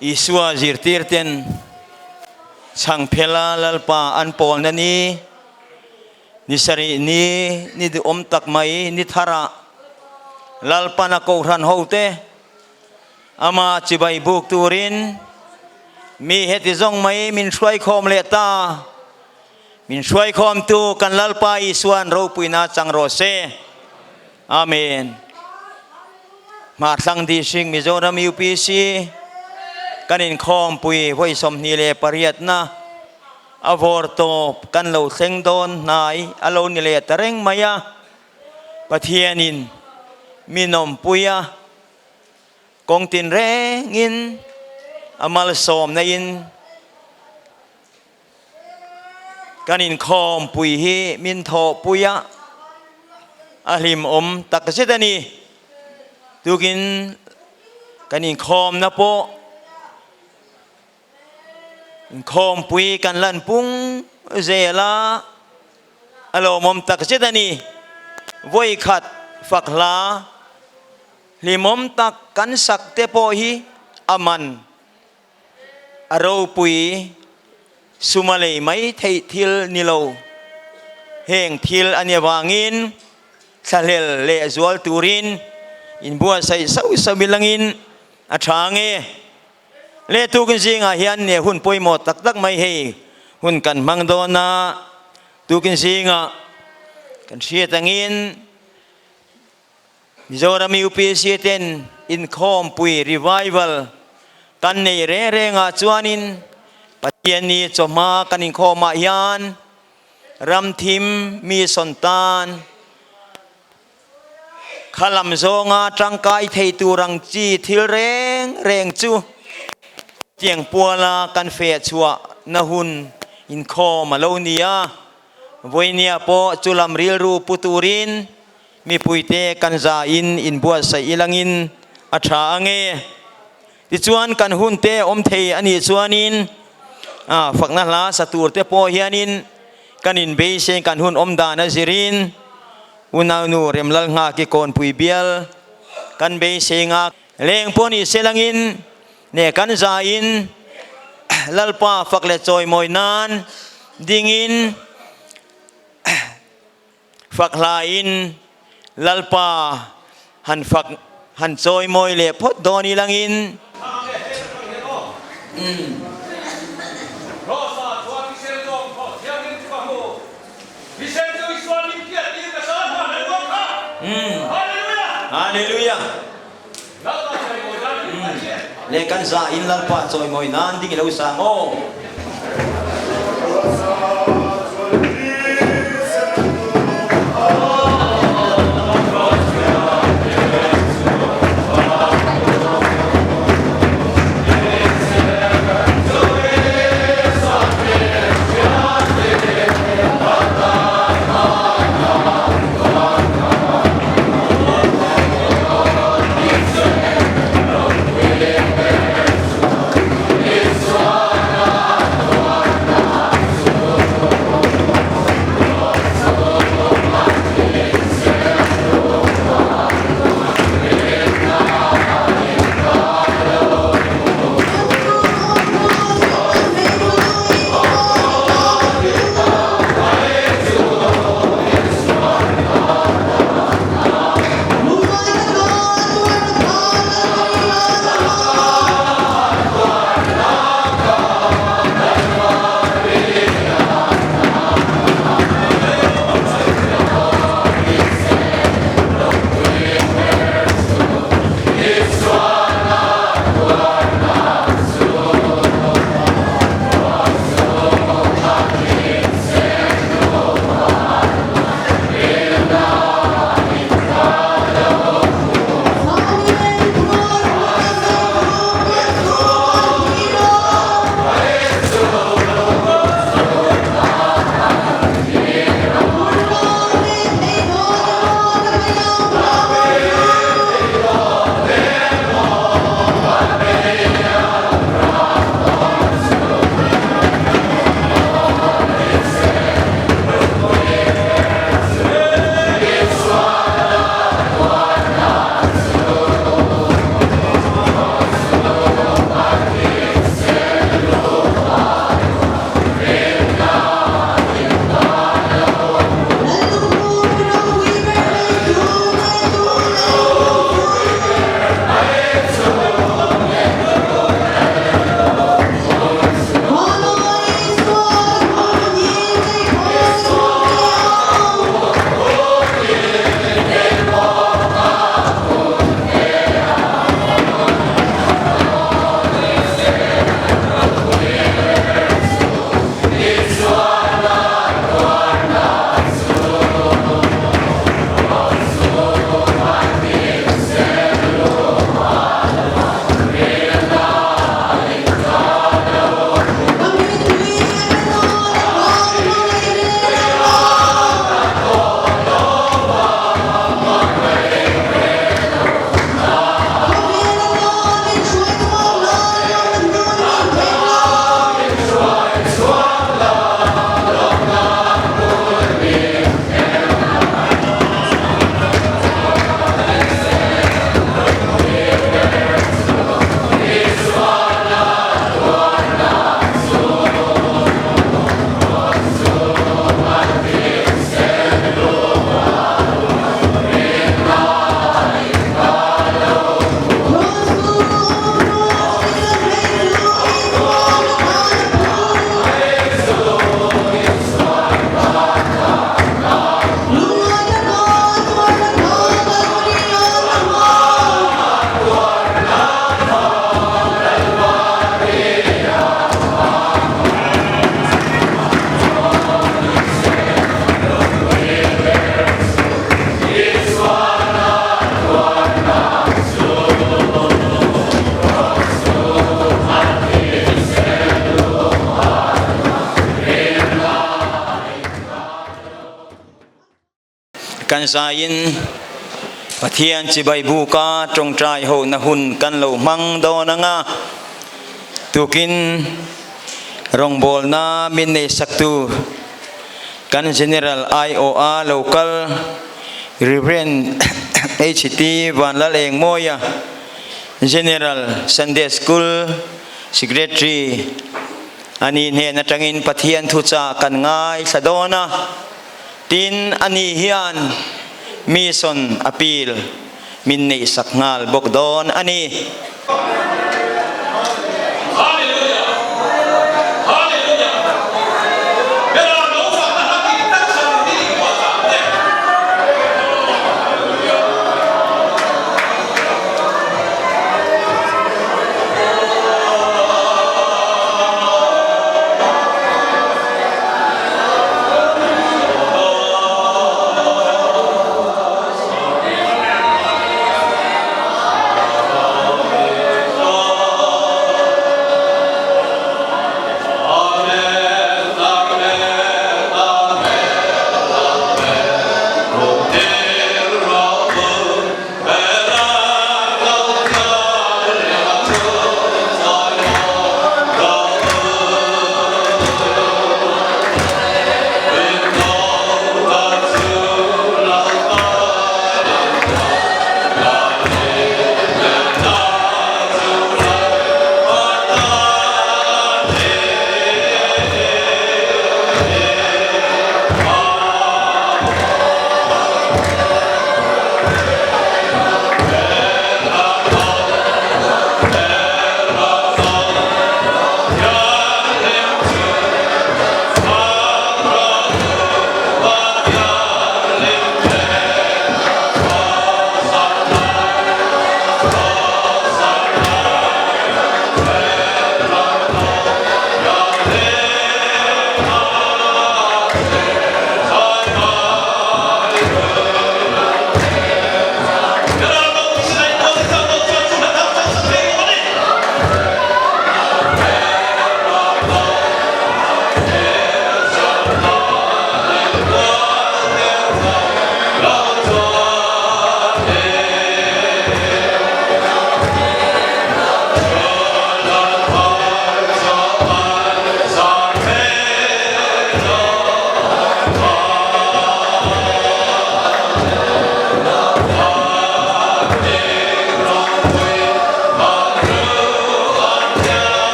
Isua zirtirten chhangphela Lalpa an pawlna ni, ni sarih ni, ni duhawm tak mai ni tharah Lalpana Kohhran hote ama chibai buk turin mi heti zawng mai min hruaikhawm leh ta. Min hruaikhawmtu kan Lalpa Isua'n ropuina chang rawh se. Amen. Hmarthlang District Mizoram UPC kan inkhawmpui vawi 28na a vawr tawp kan lo thleng dawn hnai a lo ni leh ta reng mai a. Pathianin mi nawmpui a, kawng tinrengin a malsawmna in Kan inkhawmpui hi min thawhpui a, a hlimawm takzet a ni. Tukin kan inkhawmna pawh inkhawmpui kan lan pung zel a, a lawmawm takzet a ni. Vawikhat fak hla hlimawm tak kan sak te pawh hi a man. A ropui suma lei mai theih thil ni lo. Heng thil a nih avangin thlahlel leh zual turin inbuatsaih sauh sauh ilangin a tha nge. Leh tukin zingah hian ne hun pawimawh tak tak mai hei hun kan hmang dawn a, tukin zingah kan hriat angin Mizoram UPC ten inkhawmpui revival kan nei reng reng ah chuanin Pathianni chawhma kan inkhawm ah hian ramthim mi sawn tan kha lam zawnga tangkai thei tur ang chi thil reng reng chu tiang puala kan feh chhuah na hun inkhawm a lo ni a, vawinia pawh chu lam rilru pu turin Mipuite kan za in inbuatsaih ilangin a tha ange. Tichuan kan hunte awm thei a nih chuanin fakna hla sa turte pawh hianin kan inbeise kan hun awm dan a zirin Unaunu Remlal Nghaki Kawnpui bial kan beisei nga leng pawh ni se langin ne kan za in Lalpa fak leh chawimawi nan dingin Fak hlaiin Lalpa han fak han chawimawi leh phawt dawn ilangin. Hallelujah! Le kan za in Lalpa chawimawi nan ding i lo sang aw. Kan zaiin Pathian chibai buka tawngtai hona hun kan lo hmang dawn ang a, tukin rawngbawlna min nei saktu kan General IOA Local Rev. HT Vanlalengmawia, General Sunday School Secretary a nih hnen atangin Pathian thuchah kan ngaithla dawn a, tin ani hian Mission Appeal min neihsak nghal bawk dawn a ni.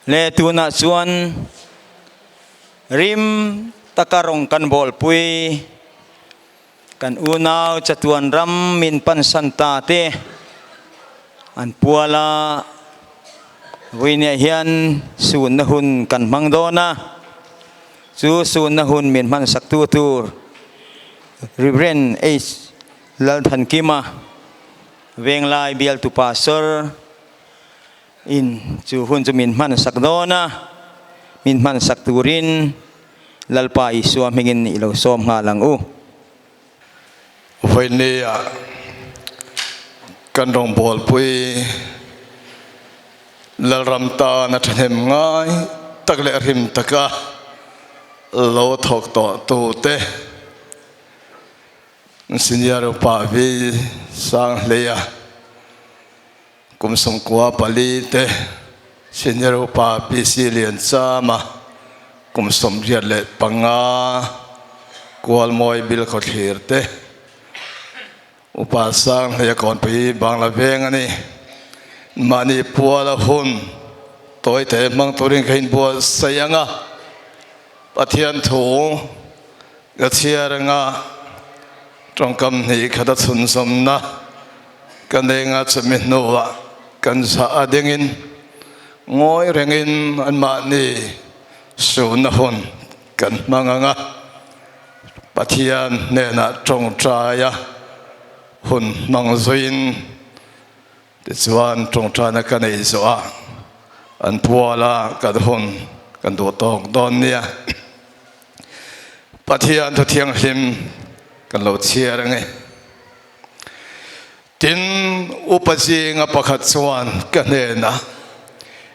Le tunah chuan rim taka rawng kan bawlpui kan unau chatuan ram min pansan ta te an puala vawiinah hian sunna hun kan hmang dawn a, chu sunna hun min hmansak tu tur Rev. H. Lalthankima Venglai bialtu pastor in chu hun chu min hman sak dawn a, min hman sak turin Lalpa Isua hmingin i lo sawm nghal ang u. Vawinia kan rawngbawlpui Lalram tana thahnem ngai tak leh rim taka lo thawk tawh tute, Senior upa vi sang hleia kum 94 te, Senior upa PC Lianchama kum 85 Kualmawi Bilkhawthlir te, Upa sang hleia kawnpui Bangla veng a ni. Mahni puala hun tawite hmang turin ka inbuatsaih ang a, Pathian thu Ka chhiar anga tawngkam hnih khat a chhunzawmna ka nei anga chumi hnuah kan zah a dingin ngawi rengin anmahni suhna hun kan hmang anga Pathian hnenah tawngtaia hun hmang zuiin Tichuan tawngtaina ka nei zawh a, an puala kan hun kan duh tawk dawn nia. Pathian thu thianghlim kan lo chhiar ange. Tin, upa zinga pakhat chuan ka hnenah,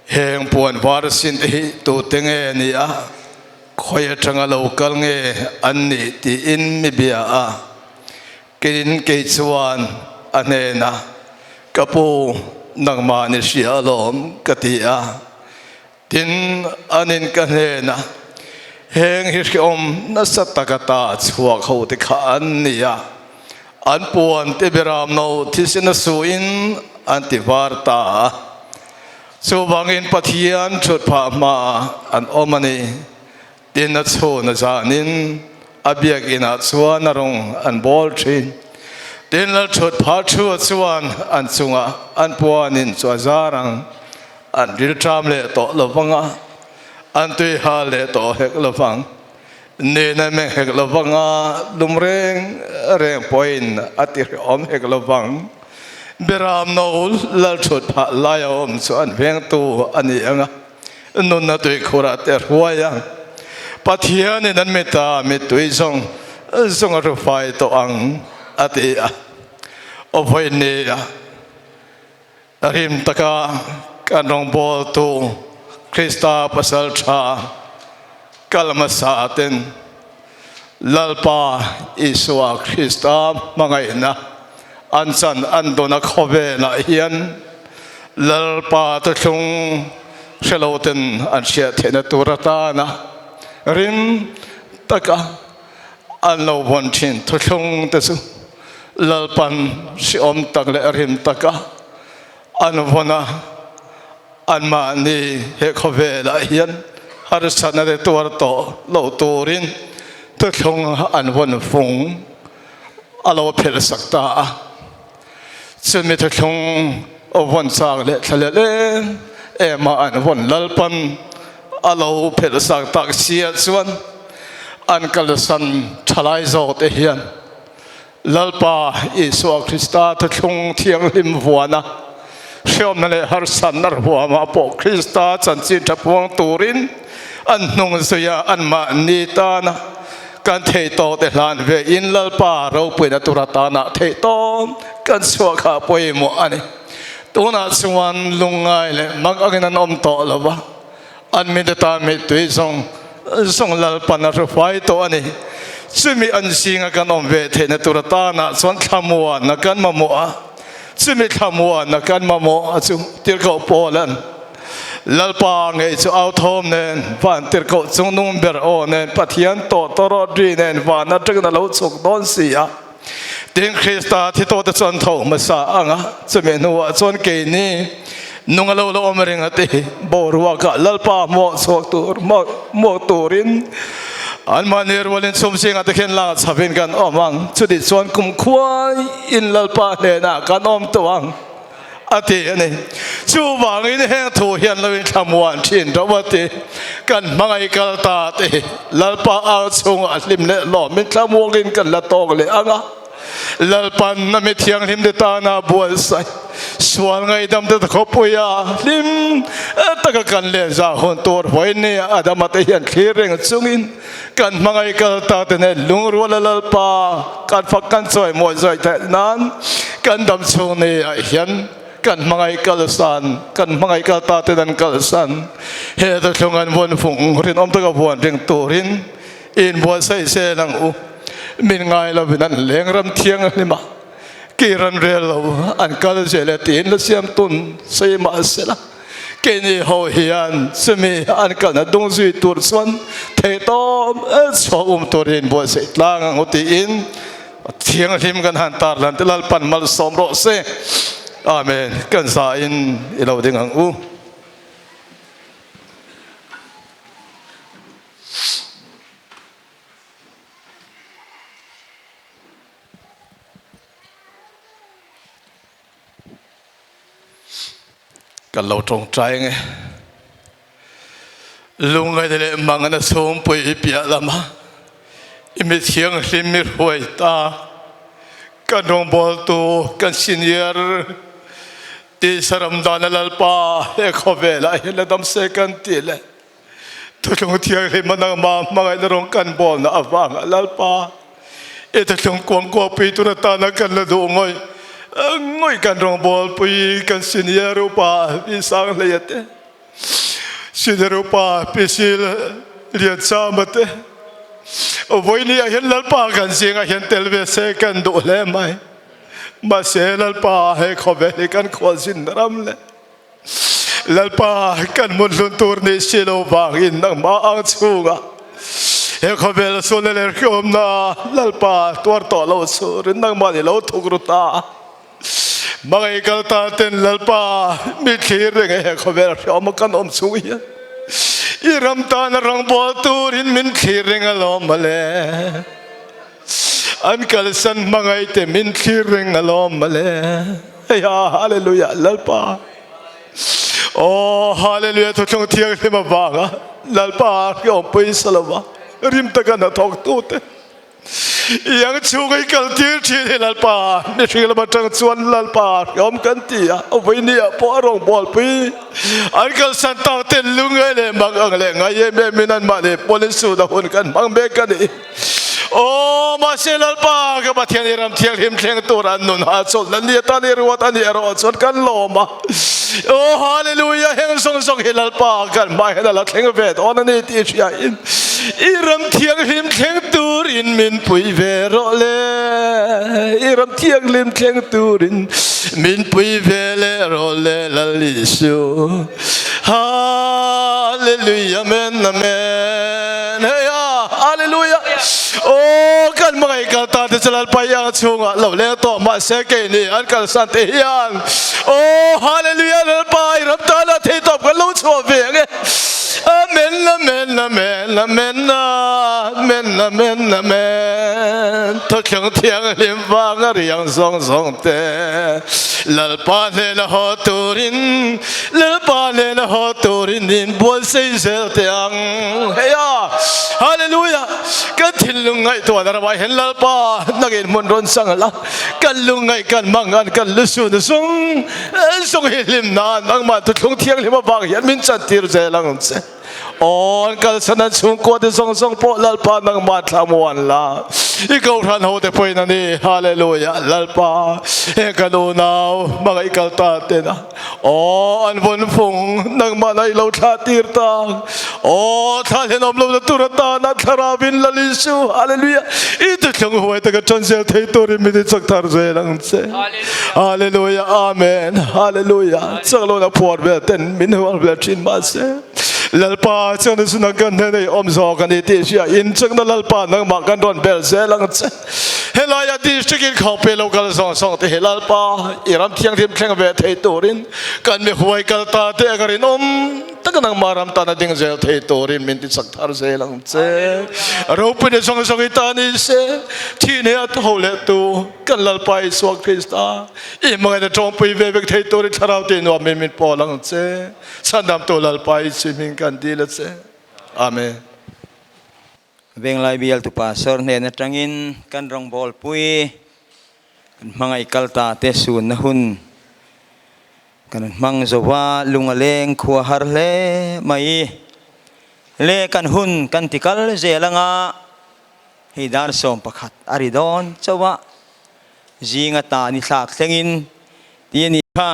Heng puan var sin te hi tute nge ni a, khawi atanga lo kal nge an nih tiin mi bia a. Keiin kei chuan a hnenah, Ka pu, nangmah ni hria alawm, ka ti a. Tin, anin ka hnenah, Heng hi hreawm nasa taka ta chhuak ho te kha an ni a, an puan te beram no thisen a suin an ti var ta a. Chuvangin Pathian thut phah hmaah an awm a ni. Tin a chhun a zanin a biakinah chuan a rawng an bawl thin. Tin lal thut phah thu chuan an chungah an puanin chu a zar ang, an rilṭam leh tawh lo vang a, an tui hal leh tawh hek lo vang. Nin a meng hek lo vang a, lum reng reng pawhin a ti hrehawm hek lo vang. Beram no lal thut phah lai a awm chu an vengtu a ni ang a. Nunna tuikhurah te hruai a, Pathianin an mita mittui zawng zawng a rufai tawh ang a ti a. Aw vawinia rim taka kan rawngbawltu Krista pasal tha kal hmasa ten Lalpa Isua Krista hmangaihna an chan an dawn a khawvelah hian Lalpa thuthlung hrelo ten an hriat theihna tur atana rim taka an lo vawn thin thuthlung te chu Lalpan hriawm tak leh rim taka an vawn a. Anmahni he khawvelah hian harsatna te tuar tawh loh turin thuthlung an vawn fung a lo phelh sak ta a. Chumi thuthlung vawn chak leh thla leh em em a an vawn Lalpan a lo phelh sak tak sia chuan an kalsan thalai zawk te hian Lalpa Isua Krista thuthlung thianghlim vuana hriawmna leh harsatna ruamah pawh Krista chanchin tha puang turin an hnung zuia anmahni tana kan thei tawh te hlan ve in Lalpa ropuina tur atana theih tawn kan chhuah kha pawimawh a ni. Tunah chuan lungngai leh mak angin an awm tawh lo va. An mite tan mittui zawng zawng Lalpan a hrufai tawh a ni. Chumi an zinga kan awm ve theihna tur atana chuan thlamuanna kan mamawh a, chumi thlamuanna kan mamawh a chu Tirhkoh Paula'n Lalpa ngei chu au thawm nen, van tirhkoh chungnung ber aw nen, Pathian tawh tawrawt ri nen van atangin a lo chhuk dawn si a. Tin, Krista thi tawhte chuan tho hmasa ang a, chumi hnuah chuan keini. Nung a lo la awm reng a ti. Boruakah Lalpa hmuak chhuak tur hmuak turin anmahni rualin chhum zingah te khian lak chhavin kan awm ang. Chutih chuan kumkhuaiin Lalpa hnenah kan awm tawh ang a ti a ni. Chuvangin heng thu hian lo inthlamuan thin ro a ti. Kan hmangaih kal ta te Lalpa au chhungah hlim leh lawmin thlamuangin kan la tawk leh ang a. Lalpan a mi thianghlim te tana buatsaih sual ngaihdam te khawpuia hlim taka kan len zah hun tur huai nia Adama te hian thlir reng chungin kan hmangaih kal ta te nen lungrual a Lalpa kan fak kan chawi mawi zawih theih nan kan dam chhung ni ah hian kan hmangaih kalsan kan hmangaih kal ta ten an kalsan he thuthlung an vawn fung rinawm taka vuan reng turin In buatsaih zel ang u. Min ngai lovin an leng ram thianghlim a, kir an rel lo, an kal zel e tiin la siam tun sawi mah sela, keini ho hian chumi an kalna dung zui tur chuan theihtawp chhuak um turin in buatsaih tlang ang u tiin thianghlim kan han tarlan te Lalpan malsawm rawh se. Amen. Kan zain i lo ding ang u. Kan lo tawngtai nge lungngaih leh mangana chhungpui hi piah lama i mi thianghlim mi hruai ta kan rawngbawltu kan senior tisa ram dana Lalpa he khawvelah hian la dam se kan tih leh Thuthlung Thianghlim a nangmah hmangaihna rawng kan bawlna avanga Lalpa i thuthlung kuangkuahpui tur atana kan la duh ngawih ngawih kan rawngbawlpui kan senior upa Pi Sanghleia te, senior upa Pi Sil Lianchama te vawinia hian Lalpa kan zingah hian tel ve se kan duh hle mai. Mahse Lalpa he khawvel hi kan khualzin ram leh Lalpa kan hmun hlun tur nih si lo vangin nangmah ang chhungah he khawvel sualna leh hriawmna Lalpa tuar tawh lo churin nangmah nih lo thuk ru ta. Hmangaih kal ta ten Lalpa mi thlir reng e he khawvel hriawma kan awm chung hian i ram tana rawngbawl turin min thlir reng alawm mawle. An kalsan hmangaih te min thlir reng alawm mawle. Heia Hallelujah Lalpa Aw Hallelujah Thuthlung Thianghlim avanga Lalpa hriawmpui Saloma rim taka hnathawk tute iang chhunga i kal tir thin hi Lalpa mihring lam atang chuan Lalpa hriawm kan ti a vawinia pawh a rawngbawlpui an kalsan tak ten lungngai leh mak ang leh ngai em em in anmahni pawlin suhna hun kan hmang mek a ni. Aw, mahse Lalpa ka Pathian i ram thianghlim thleng tur an nun ha chawlhna ni atan i ruat a nih erawh chuan kan lawm a. Aw, Hallelujah, heng zawng zawng hi Lalpa kan hmai hian a la thleng ve dawn a ni tih hriain i ram thianghlim thleng turin min pui ve rawh le. I ram thianghlim thleng turin min pui ve leh rawh le Lal Isu. Hallelujah, amen, amen. Hey, hallelujah. Oh, kan mangai kal ta te chalal pai ang chunga lo leng to ma se ke ni an kal san te hian. Oh, hallelujah, lal pai ram ta na thei top kan lo chhuah ve nge. Amen, amen, amen, amen, amen, amen, amen. Thuthlung thianghlim vanga riang zawng zawng te Lalpa hnena haw turin Lalpa hnena haw turin in buaisei zel teh ang. Heia! Hallelujah! Kan thinlung ngaihtuahna ramah hian Lalpa nangin hmun rawn chang la, kan lungngaih kan mangan kan lusun zung zung hi hlim nan nangmah thuthlung thianghlim avang hian min chantir zel ang che. Aw, an kalsan an chhungkua te zawng zawng pawh Lalpa nangmah thlamuan la. I kohhran ho te pawhin a ni. Hallelujah! Lalpa, heng kan unau hmangaih kal ta tena Aw, an vawn fung nangmah na i lo thlah tir ta. Aw, thla hlen awm lohna tur atana Thlarauin Lal Isu, Hallelujah! I thuthlung huai taka ṭan zel thei turin min i chak thar zel ang che. Hallelujah! Amen! Hallelujah! Chak lohna phuar vel ten min hual vel ṭhin mahse, Lalpa chakna chu nang kan hnenah i awm zawk a ni tih hria in chakna Lalpa nangmah kan rawn bel zel ang che. Helaia district in khaupe lo kal zawng zawng te hi Lalpa i ram thianghlim thleng ve thei turin kan mi huai kal ta te anga rinawm taka nangmah ram tana ding zel thei turin min ti chak thar zel ang che. Ropuina zawng zawng i ta ni se, thihne a tho leh tu kan Lalpa Isua Krista i hmangaihna tawngpui ve vek thei turin thlarau tih nuamin min pawl ang che. Chhandamtu Lalpa Isua hming kan dil a che. Amen. Venglai bialtu pastor hnen atangin kan rawngbawlpui kan hmangaih kal ta te sunna hun kan hmang zo va, lung a leng khua har hle mai le kan hun kan ti kal zel anga hei dar 11 a ri dawn chauh a, zinga ta ni thlak thlengin ti a ni kha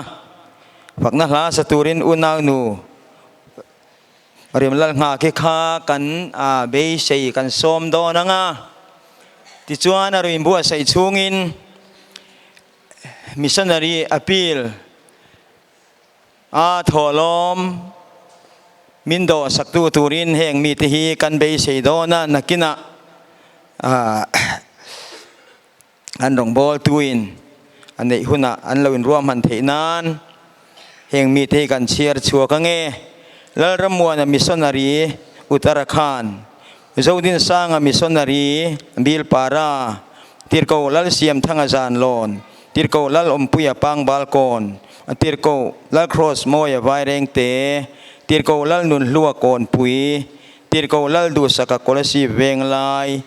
fakna hla sa turin unaunu Remlal nghah khi kha kan beisei kan sawm dawn ang a, tichuan a ruin buatsaih chhungin missionary appeal a thawhlawm min dawhsaktu turin heng mite hi kan beisei dawn a, nakinah an rawngbawltuin a neih hunah an lo inruahman theih nan heng mite hi kan chhiar chhuak ange. Lalrammuana Missionary Uttarakhand, Zodinsanga Missionary Bilpara, Tirhkoh Lalsiamthanga Zanlawn, Tirhkoh Lalawmpuia Pangbalkawn, Tirhkoh Lalcross Mawia Vairengte, Tirhkoh Lalnunhlua Kawnpui, Tirhkoh Lalduhsaka Kolasib Venglai,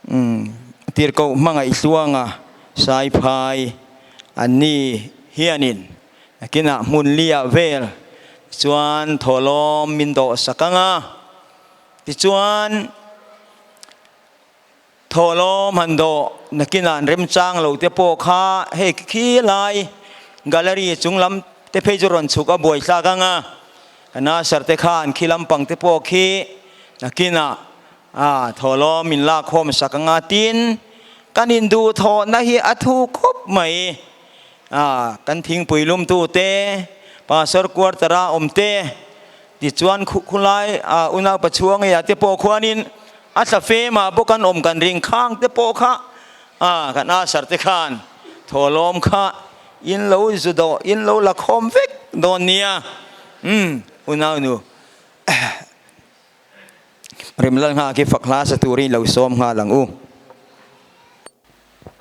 Umm, tirhkoh hmangaih hluanga Saiphai an ni hianin nakinah hmun liah vel chuan thawhlawm min dawh sak ang a, tichuan thawhlawm han dawh nakinah an remchang lo te pawh kha hei khi lai gallery chung lam te phei chu rawn chhuk a buai thlak ang a, Nasar te khan khi lampang te pawh khi nakinah A thawhlawm min lakkhawm sak anga tin kan induhthawhna hi a thu khawp mai. A kan thingpui lumtu te, pastor quarter a awm te, tichuan khulai a unau pachuang eia te pawh khuanin a thla femah bawk an awm kan ring khang te pawh kha a kan asar te khan thawhlawm kha in lo zu dawh in lo la khawm vek dawn nia. Umm unau nu. Remlal nghak hi fak hla sa turin lo sawm nghal ang u.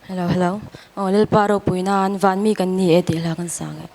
Hello hello aw Lalpa ropui nan van mi kan ni e tih hla kan sang e.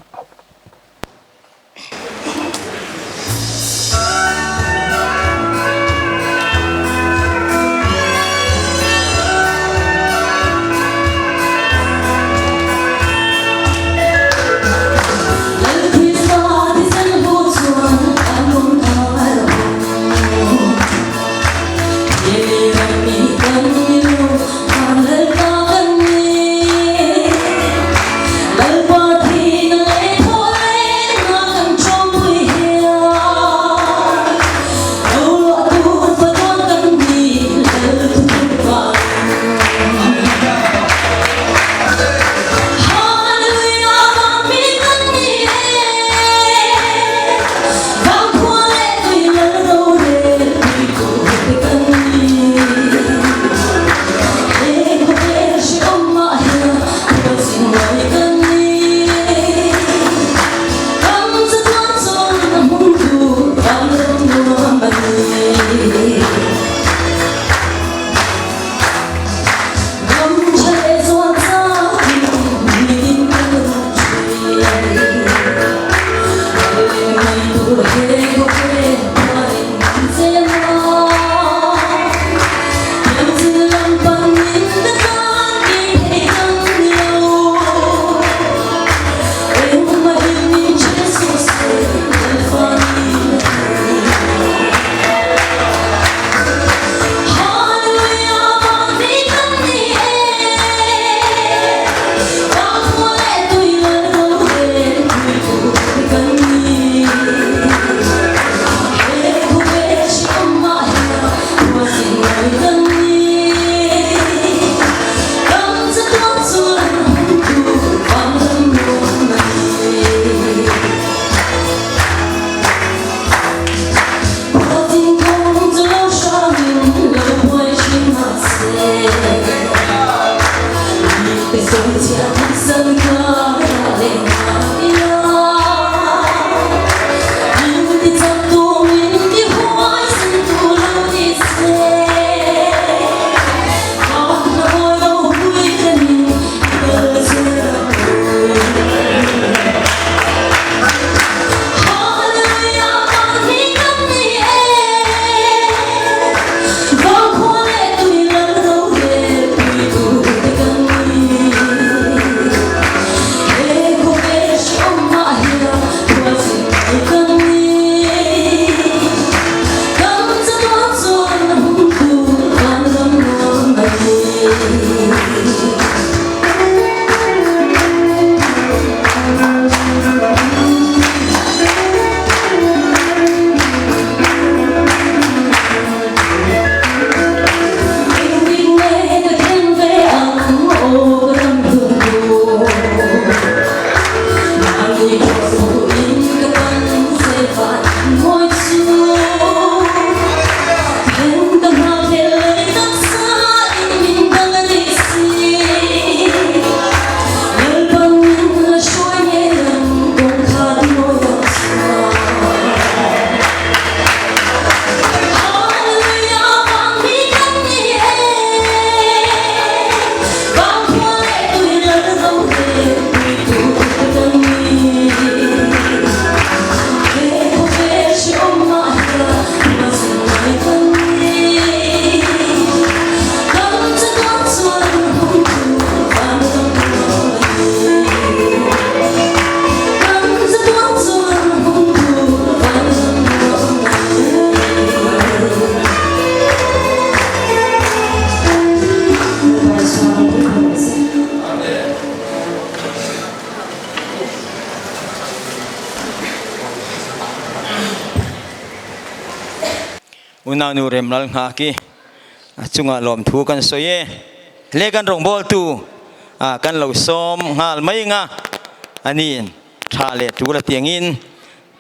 Unaunu Remlal Nghaki a chungah lawmthu kan sawi e. Hle kan rawngbawltu ah kan lo sawm nghal mai nga a ni. Tha leh tul a tiangin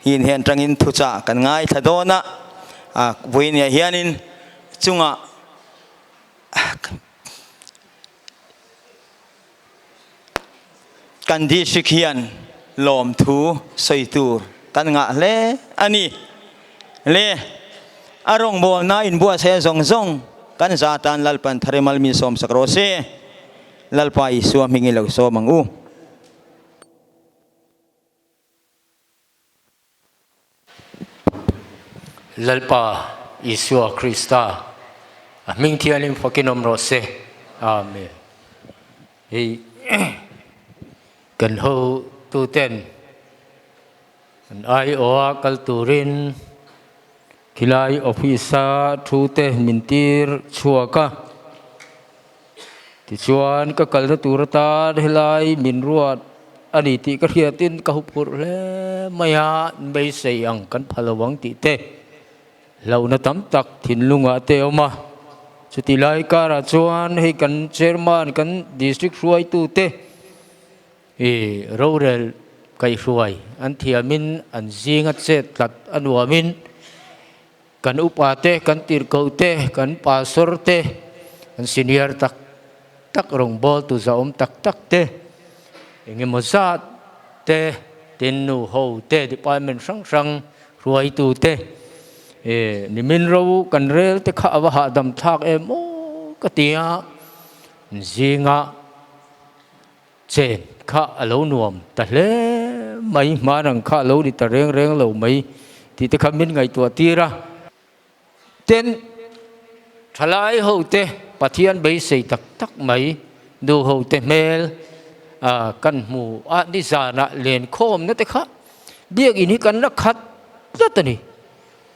hin hian tangin thuchah kan ngaithla dawn a, vawinia hianin chungah Kan district hian lawmthu sawi tur kan ngah hle a ni. Le a rawngbawlna inbuatsaih zawng zawng kan za tan Lalpan Tharimal min sawmsak rawh se. Lalpa Isua hming i lo sawm ang u. Lalpa Isua Krista a hming thianghlim fakin awm rawh se. Amen. Hei kan hotuten an aiawha kal turin khilai office-a thu te min tir chhuak a. Tichuan, ka kalna tur atan helai min ruat a ni tih ka hriatin ka huphurh hle mai a, beisei ang kan pha lo ang tih te hlauhna tam tak thinlungah te a awm a. Chutih lai karah chuan hei kan chairman, kan district hruaitu te i rorel kaihhruai an thiamin an zinga chet tlat a nuamin, Kan upa te, kan tirhkoh te, kan pastor te, kan senior tak tak rawngbawltu zahawm tak tak te, engemaw zat te, tin nu ho te, department hrang hrang hruaitu te, e nimin ro kan rel te kha a va hahdam thlak em aw ka ti a, zinga Chen kha a lo nuam ta hle mai, hmanang kha a lo ni ta reng reng lo mai tih te kha min ngaihtuah tir a. Tin, thalai ho te Pathian beisei tak tak mai, nu ho te hmel kan hmu a, nizanah lenkhawmna te kha biakinn hi kan la khat tlat a ni.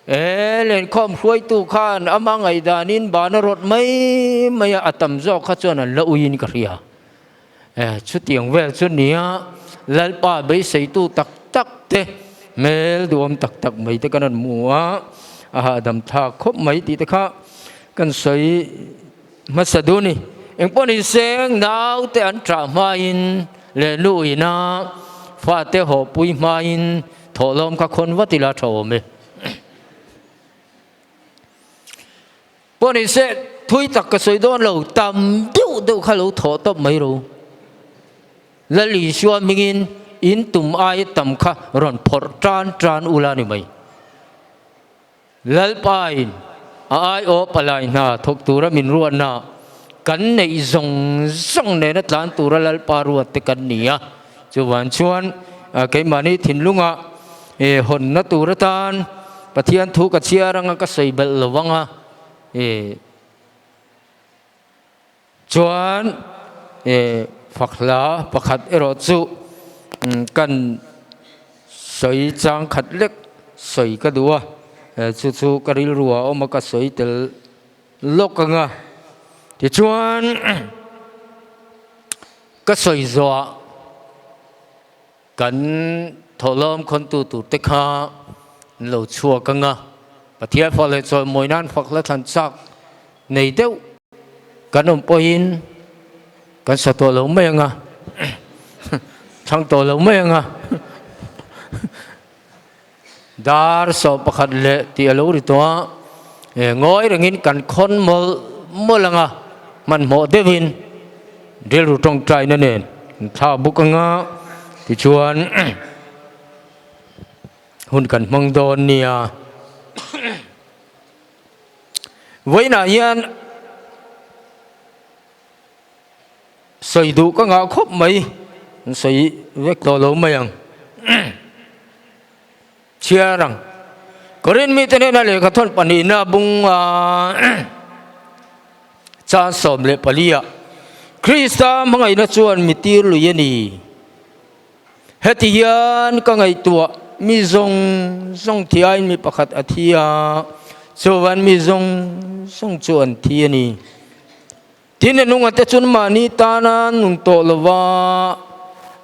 E, lenkhawm hruaitu khan ama ngaihdanin bana rawt mai mai a, a tam zawk kha chuan an la uiin ka hria. E, chutiang vel chu nia Lalpa beiseitu tak tak te hmel duam tak tak mai te kan rawn hmu a, a hahdam thlak khawp mai tih te kha kan sawi hmasa duh a ni. Engpawh ni seng naute an ṭah hmain leh nu ina fate hawhpui hmain thawhlawm kha khawn vat ila ṭha awm e. Pawh ni se, thui tak ka sawi dawn lo, tam deuh deuh kha lo thawh tawp mai ro. Lal Isua hmingin in tum aia tam kha rawn phawrh tan tan ula ni mai. Lalpain a aiawh palai hna thawk tura min ruatna kan neih zawng zawng nena tlan tura Lalpa ruat te kan ni a. Chuvan chuan keimahni thinlunga hawnna tur atan Pathian thu ka chhiar anga ka sawi belh lo anga. Chuan fak hla pakhat erawh chu kan sawi chang khat lek sawi ka duh a, chu chu ka rilru ah a awm a ka sawi tel lawk ang a. Tichuan ka sawi zawhah Kan thawhlawm khawntu turte kha an lo chhuak ang a, Pathian fak leh chawimawi nan fak hla thlan chak nei deuh kan awm pawhin kan sa tawh lo mai ang a, thlang tawh lo mai ang a. Dar 11 leh tih a lo ri tawh a, ngawi rengin kan khawn mawlh mawlh ang a, hmanhmawh deuhin rilru tawngtaina nen kan thla buk ang a, tichuan hun kan hmang dawn nia. Vawiinah hian Sawi duh ka ngah khawp mai, an sawi vek tawh lo mai ang. Chhiar ang. Korin mite hnena lehkha thawn pahnihna bung a chan 14 ah Krista hmangaihna chuan mi tir lui a ni. Heti hian ka ngaihtuah, mi zawng zawng thiain mi pakhat a thi a, chuvan mi zawng zawng chu an thi a ni. Tin, a nungate chuan mahni tana an nun tawh lo va,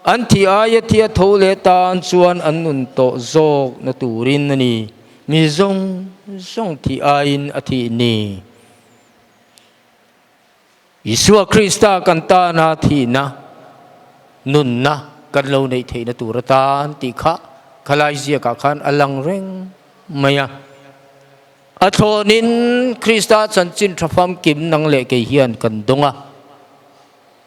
an thi aia thi a tho leh tan chuan an nun tawh zawk na turin a ni. Mi zawng zawng thi aiin a thih ni. Isua Krista kan tana thihna, nunna kan lo neih theihna tur atan tih kha khalai ziakah khan a lang reng mai a. A thlawnin Krista chanchin tha famkim nang leh kei hian kan dawng a.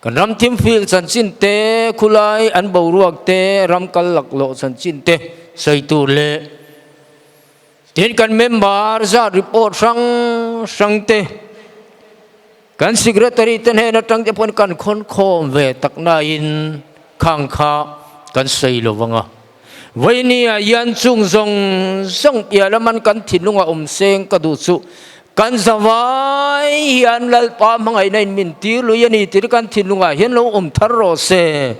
Kan ram thimfil chanchin te, khulai an boruak te, ram kal laklawh chanchin te sawi tur leh tin kan member zat report hrang hrang te, kan secretary te hnen atang te pawhin kan khawn khawm ve tak nain khang kha kan sawi lo vang a. Vawinia hian chung zawng zawng piah laman kan thinlunga awm seng ka duh chu kan zavai hian Lalpa hmangaihna in min tir lui a ni tih kan thinlungah hian lo awm thar rawh se.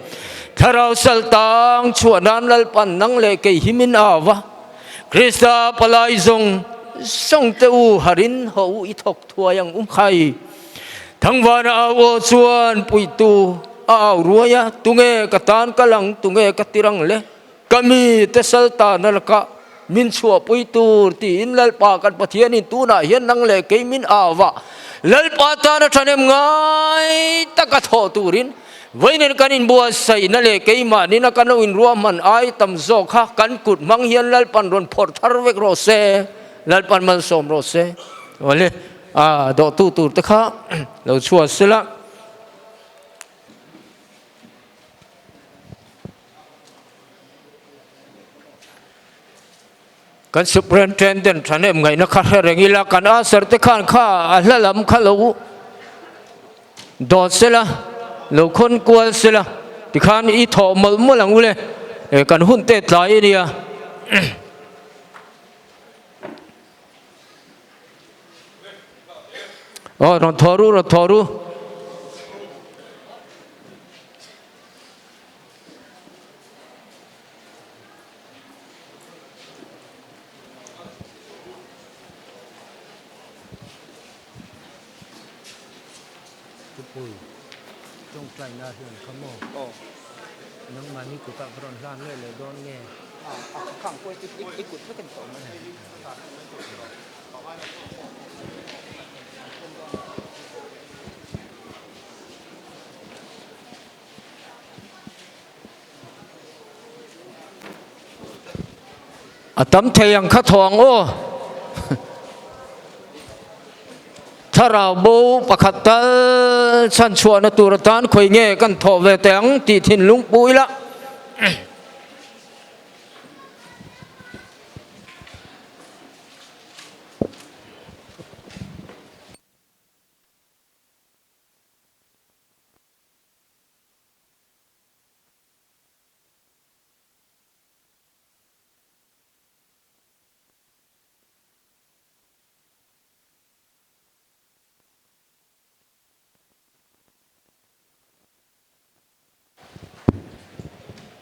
Thlarau sal tang chhuah nan Lalpan nang leh kei hi min au va, Krista palai zawng zawng te u harin haw u i thawk thuai ang u khai. Thangvana au aw chuan puitu a au ruai a, Tunge ka tan kal ang, tunge ka tir ang le? Ka mi te sal tana lakah min chhuahpui tur tiin Lalpa kan Pathianin tunah hian nang leh kei min au va, Lalpa tana thahnem ngai taka thawh turin vawiin kan inbuatsaihna leh keimahnin a kan lo inruahman ai tam zawk kha kan kut hmang hian Lalpan rawn phawrh thar vek rawh se, Lalpan malsawm rawh se. Awle. A dawhtu tur te kha lo chhuah sela. Kan Superintendent thahnem ngaihna kha hre reng ila, kan usher te khan kha a hla lam kha lo dawt sela, lo khawn kual sela, tikhan i thawh mawlh mawlh ang u le, kan hun te tlai a nia. Aw rawn thaw ru rawn thaw ru. Thupui tawngtaina hian kha maw nangmahni kutah ka rawn hlan nge leh dawn nge? A tam thei ang kha thaw ang aw. Thlarau bo pakhat tal chhan chhuahna tur atan khawi nge kan thawh ve teh ang tih thinlung pu ila.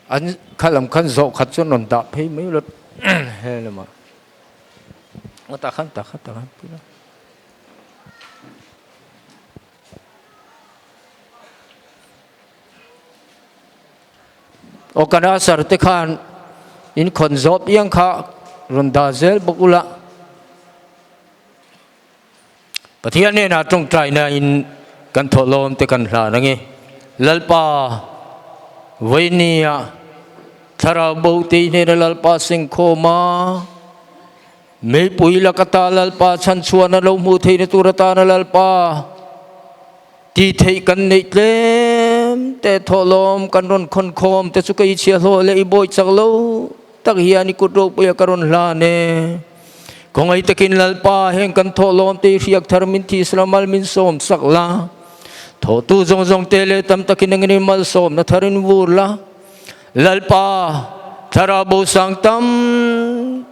An kha lam khan zawh khat chuan rawn dah phei mai ula he lamah aw tah khan tah khan tah khan pui la. Aw kan asar te khan in khawn zawh piang kha rawn dah zel bawk ula. Pathian hnenah tawngtaina in kan thawhlawm te kan hlan ange. Lalpa Vainia thlarau bo te hnena Lalpa sengkhawm a, meipui laka ta Lalpa chhanchhuahna lo hmuh theihna tur atana Lalpa tih theih kan neih tlem te thawhlawm kan rawn khawnkhawm te chu ka i chhiahhlawh leh i bawi chak lo tak hian i kut ropuia ka rawn hlan e. Khawngaih takin Lalpa heng kan thawhlawm te i hriak thar min thih sela mal min sawm sak la. Thawhtu zawng zawng te leh tam takin engin i malsawmna tharin vur la. Lalpa thlarau bo sang tam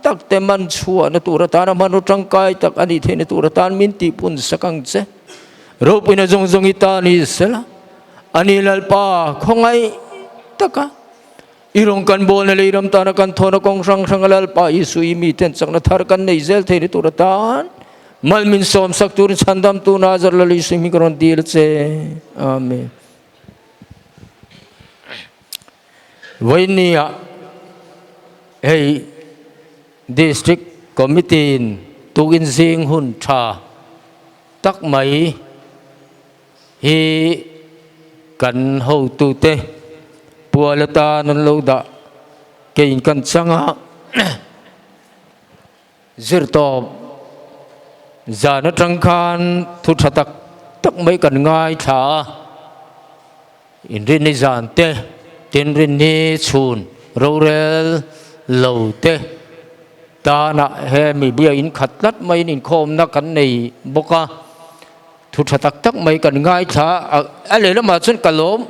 tak te man chhuahna tur atana hmanraw tangkai tak a nih theihna tur atan min tihpun sak ang che. Ropuina zawng zawng i ta ni sela. Ani Lalpa khawngaih taka I rawng kan bawlna lei ram tana kan thawhna kawng hrang hranga Lalpa Isu i miten chakna thar kan nei zel thei ni tur atan mal min sawm sak turin chhandamtu Nazar Lal Isu hming ka rawn dil a che. Amen. Vawinia hei District Committee in tukin zing hun tha tak mai Hi kan hotute pual atan an lo dah keiin kan chang a, zirtawp zan atang khan thu tha tak tak mai kan ngaithla a, inrinni zan te, tinrinni chhun rorel lo te tanah he mi biain khat tlat maiin inkhawmna kan nei bawk a. Thu tha tak tak mai kan ngaithla a, a lehlamah chuan ka lawm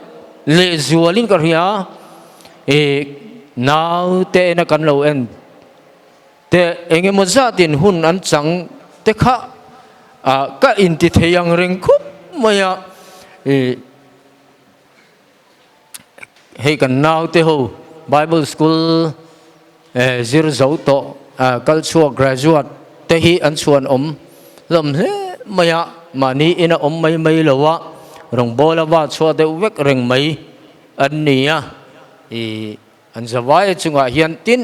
lehzualin ka hria e naute ena kan lo en te eng emaw zatin hun an chang te kha ah ka inti thei ang reng khawp mai a e hei kan naute ho Bible school e zir zo tawh kal chhuak graduate te hi an chhuan awm hlawm hle mai a mahni ina awm mai mai lo a rawngbawla va chhuah deuh vek reng mai an ni a ih an zavai chungah hian tin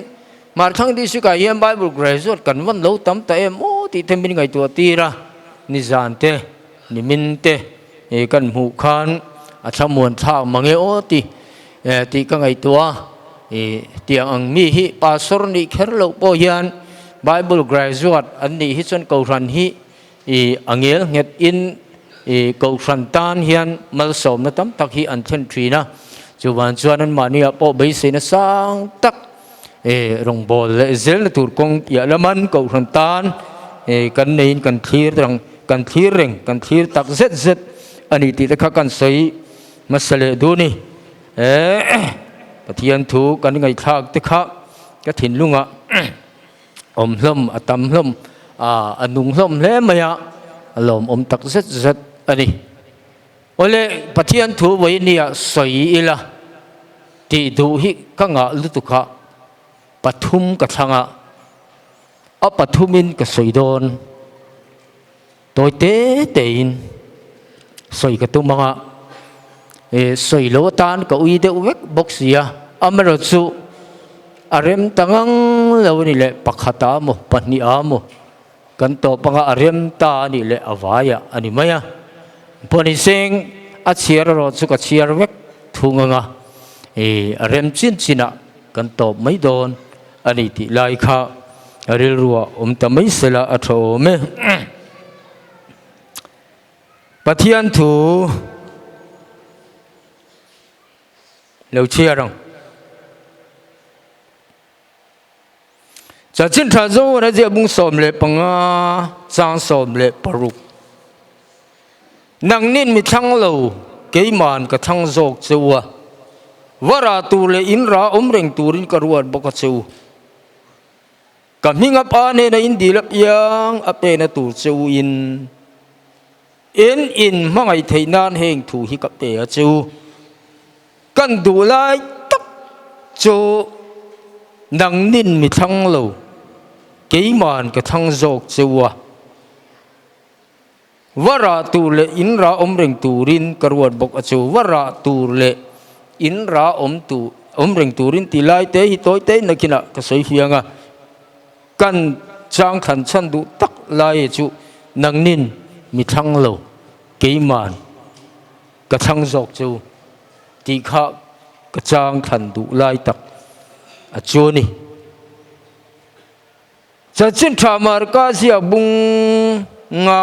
Hmarthlang district ah hian Bible graduate kan van lo tam ta em aw tih te min ngaihtuah tir a nizan te nimin te ih kan hmuh khan a thlamuan thlak mange aw tih tih ka ngaihtuah a ih tiang ang mi hi pastor nih kher loh pawh hian Bible graduate an nih hi chuan kohhran hi ih a ngel nghet in ih kohhran tan hian malsawmna tam tak hi an thlen thin a chuvan chuan anmahni ah pawh beiseina sang tak ih rawngbâwl leh zelna tur kawng piah laman kohhran tan ih kan neiin kan thlir reng kan thlir reng kan thlir tak zet zet a ni tih te kha kan sawi Hmasa leh duh ni. Eh, Pathian thu kan ngaihthlak te kha ka thinlungah awm hlawm, a tam hlawm, a nung hlawm hle mai a, a lawmawm tak zet zet a ni. Awle, Pathian thu vawi nia sawi ila tih duh hi ka ngah lutuk a, pathum ka thlang a, a pathumin ka sawi dawn. Tawi te tein sawi ka tum ang a, e sawi lo atan ka ui deuh vek bawk si a, amaherawhchu a rem ta ngang lo a ni leh pakhat ah maw pahnih ah maw kan tawp anga a rem ta a nih leh a vai ah a ni mai a, pawhniseng a chhiar erawh chu ka chhiar vek thung ang a, e a rem chin chin ah kan tawp mai dawn. A ni tih lai kha a rilruah awm ta mai sela a tha awm e. Pathian thu lo chhiar ang. Chanchin tha zawng a ziah bung 15 chang 16. Nangnin mi thlang lo, keiman ka thlang zawk che u a. Va rah tur leh in rah awm reng turin ka ruat bawk a che u. Ka hming a pa nena in dil apiang a pena tur che u in in in hmangaih theih nan heng thu hi ka pe a che u. Kan duh lai tak chu nangnin mi thlang lo, keiman ka thlang zawk che u a. Va rah tur leh in rah awm reng turin ka ruat bawk a chu. Va rah tur leh in rah awm tu awm reng turin tih lai te hi tawi te nakinah ka sawi fiang a. Kan chang thlan chhan duh tak lai chu nangnin mi thlang lo, keiman ka thlang zawk chu tih kha ka chang thlan duh lai tak a chu a ni. Chanchin tha Marka ziak bung nga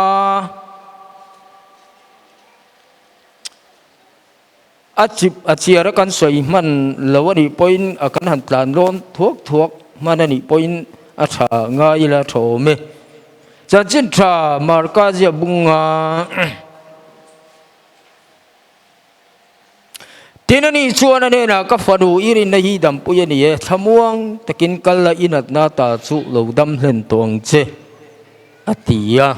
a chip a chiar a kan sawi hman lo a nih pawhin a kan han tlan rawn thuak thuak hman a nih pawhin a tha ngai ila tha awm e. Chanchin tha Marka ziak bung nga. Tin a nih chuan a hnenah, Ka fanu, i rinna hi dampui a ni e, thlamuang takin kal la i natna ta chu lo dam hlen tawh ang che, a ti a,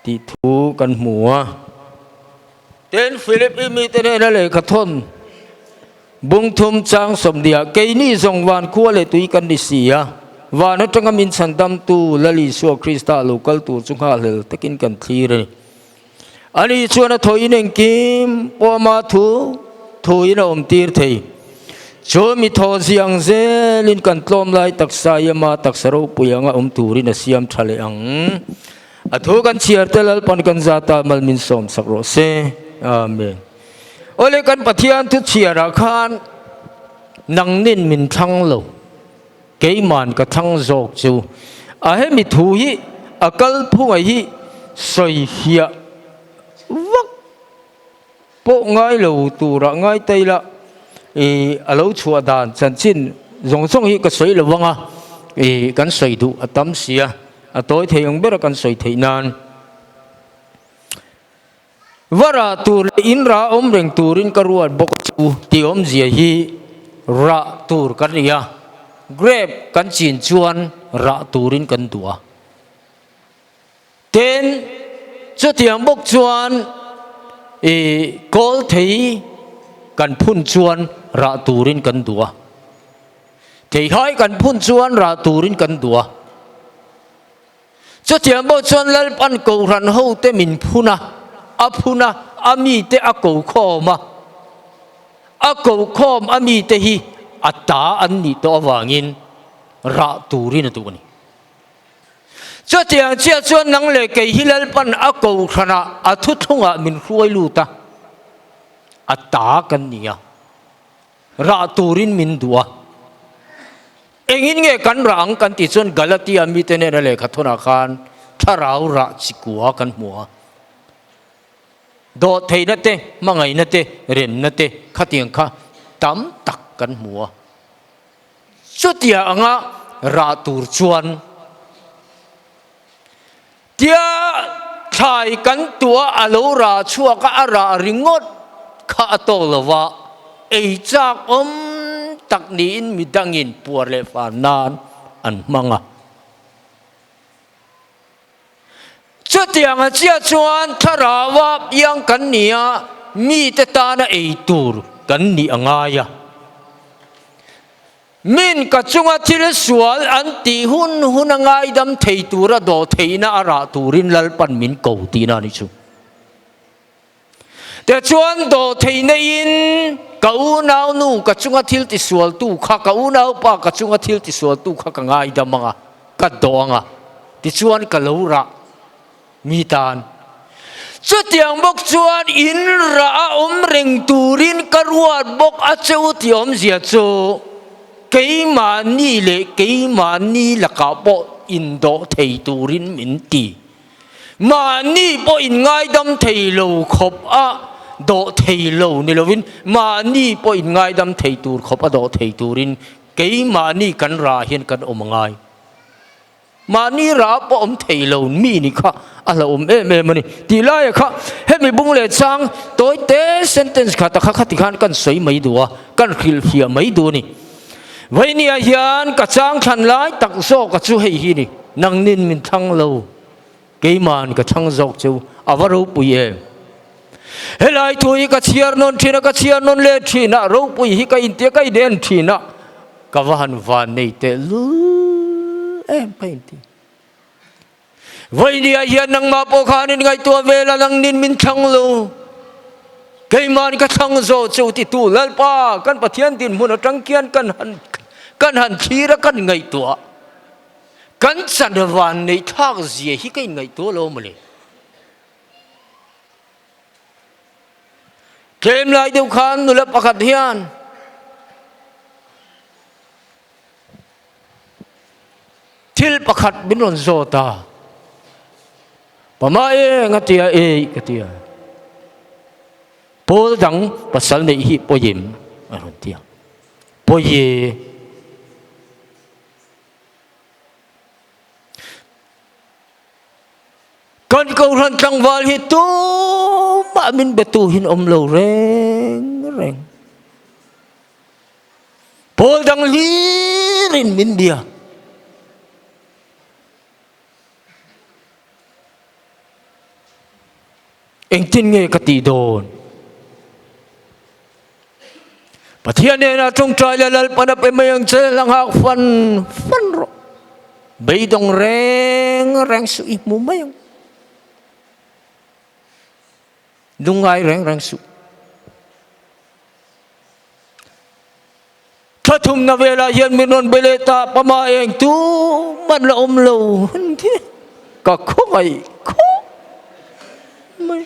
tih thu kan hmu a. Tin, Philip i mite hnena lehkha thawn bungthum chang sawmhnih ah, Keini zawng van khua leh tui kan ni si a, van atanga min chhandamtu Lal Isua Krista lo kal tur chu nghahhlel takin kan thlir a ni. Ani chuan a thaw in engkim pawma thu thu in a awm tir thei. Chu mi thaw ziang zelin kan tlawm lai taksa i ama taksa ropui anga awm turin a siam tha leh ang. A thu kan chhiar te Lalpan kan zata mal min sawm sak rawh se. Amen. Awle kan Pathian thu chhiarah khan nangnin min thlang lo. Keiman ka thlang zawk chu a hemi thu hi a kalphunga hi sawi fiah vak pawh ngai lo turah ngai ta ila ih a lo chhuah dan chanchin zawng zawng hi ka sawi lo vang a ih kan sawi duh a tam sia a tawi thei ang bera kan sawi theih nan. Va rah tur leh in rah awm reng turin ka ruat bawk a chu tih awmzia hi rah tur kan ni a, grape kan chin chuan rah turin kan duh a. Tin, chutiang bawk chuan ih kawl thei kan phun chuan rah turin kan duh a, theihai kan phun chuan rah turin kan duh a. Chutiang pawh chuan Lalpan Kohhran hote min phun a, a phun a, a mite a ko khawm a. A ko khawm a mite hi a ta an nih tawh avangin rah turin a duh a ni. Chutiang chiah chuan nang leh kei hi Lalpan a Kohhranah a thuthlungah min hruai lut a, a ta kan ni a, rah turin min duh a. Engin nge kan rah ang kan tih chuan Galatia mite nena lehkha thawnah khan thlarau rah chikua kan hmu a. Dawhtheihna te, hmangaihna te, remna te khatiang kha tam tak kan hmu a. Chutia anga rah tur chuan tia thlai kan tuah a lo rah chhuak a, a rah ringawt kha a tawk lo va, ei chak awm tak niin midangin puar leh far nan an hmang a. Chutiang a chiah chuan thlarau-a piang kan ni a, mite tana ei tur kan nih a ngai a. Min ka chunga thil sual an tih hun hun a ngaidam thei tura dawh theihna a rah turin Lalpan min ko tihna a ni chu. Tichuan dawh theihna in ka unaunu ka chunga thil tisualtu kha, ka unaupa ka chunga thil tisualtu kha ka ngaidam anga, ka dawh anga, tichuan ka lo rah mi tan. Chutiang bawk chuan in rah a awm reng turin ka ruat bawk a che u tih awmzia chu keimahni leh keimahni lakah pawh indawh thei turin min ti. Mahni pawh inngaidam thei lo khawp a dawh thei lo ni lovin mahni pawh inngaidam thei tur khawp a dawh thei turin keimahni kan rah hian kan awm a ngai. Mahni rah pawh awm thei lo mi ni kha a hlauhawm em em a ni. Tih laia kha hemi bung leh chang tawi te sentence khat a kha khati khan kan sawi mai duh a, kan hrilhfiah mai duh a ni. Vainia hian ka chang thlan lai tak zawk a chu hei hi ni, nangnin min thlang lo, keima'n ka thlang zawk chu a va ropui em. Helai thu hi ka chhiar nawn thin a, ka chhiar nawn leh thin a, ropui hi ka intia ka inen thin a, ka va han van nei tehlul em ka inti. Vainia hian nangmah pawh khan in ngaihtuah vel a, nangnin min thlang lo, keima'n ka thlang zawh chu titu Lalpa kan Pathian dinhmun atang khian kan han kan han thlir a, kan ngaihtuah. Kan chan van neih thlak zia hi ka inngaihtuah lo mawle. Tlem lai deuh khan nula pakhat hian thil pakhat min rawn zawt a, Pama e nga tia e ka tia, pawl dang pasal neih hi pawim a rawn tia, pawi e. Kan kohhran tlangval hi tumah min betu hin awm lo reng reng. Pawl dang hlirin min bia. Engtin nge ka tih dawn? Pathian hnenah tawngtai la Lalpan a pe mai ang che, la nghak fan fan rawh. Beidawng reng reng suh i hmu mai ang. Lungngai reng reng suh. Thla thumna velah hian min rawn be leh ta, pama eng tu man la awm lo ka khawngaih khawp mai.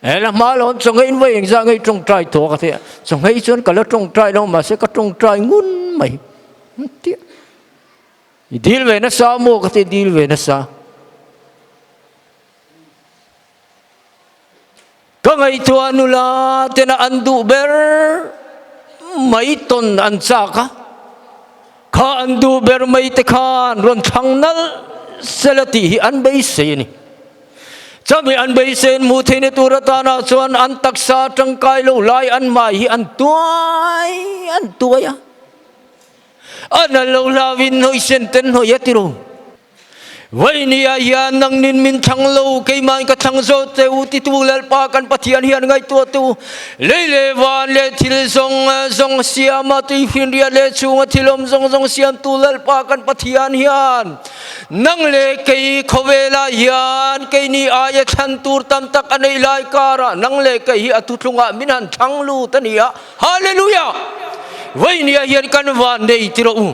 He la hma lo chaw in vai engzah ngei tawngtai tawh ka tia chaw nghei chuan ka la tawngtai lo mahse ka tawngtai ngun mai tia i dil ve nasa maw ka ti dil ve nasa ka ngaihtuah nula tena an duh ber mai tawn an chak a kha an duh ber mai te khan rawn thlang nalh sela tih hi an beisei a ni. Chumi an beiseiin hmuh theihna tur atana chuan an taksa tangkai lo lai an hmai hi an tuai an tuai a, a nalh lo hlauhin hnawihsen ten hnawih a ti ro. Vainia hian nangnin min thlang lo, keimahin ka thlang zawk che u titu Lalpa kan Pathian hian ngaihtuah tu. Lei leh van leh thil zawng zawng siama tuifinriat leh chhunga thil awm zawng zawng siamtu Lalpa kan Pathian hian nang leh kei khawvelah hian keini aia thlan tur tam tak a neih lai karah nang leh kei hi a thuthlungah min han thlang lut a ni a. Hallelujah! Vainia hian kan van nei ti rawh u.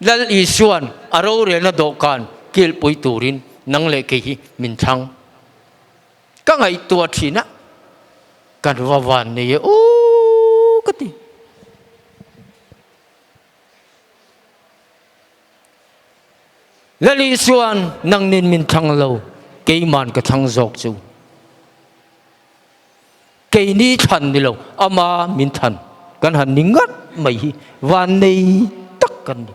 Lal Isua'n a rorelna dawhkan kilpui turin nang leh kei hi min thlang. Ka ngaihtuah thin a, kan va van nei e aw ka ti. Lal Isua'n nangnin min thlang lo, keima'n ka thlang zawk chu. Keini thlan ni lo, ama min thlan kan han ni ngat mai hi vannei tak kan ni.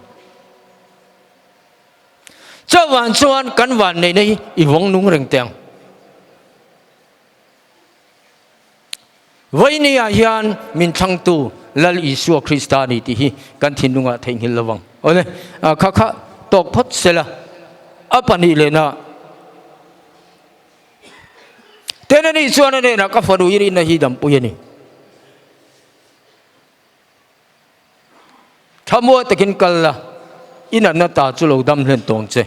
Chuvang chuan kan vanneihna hi i vawng nung reng teh ang. Vawinia hian min thlangtu Lal Isua Krista a ni tih hi kan thinlungah theihnghilh lo vang. Awle, kha kha tawk phawt sela, a pahnih lehna. Ten a nih chuan a hnenah ka fanu i rinna hi dampui a ni. Thamua takin kal la, i natna ta chu lo dam hlen tawng che.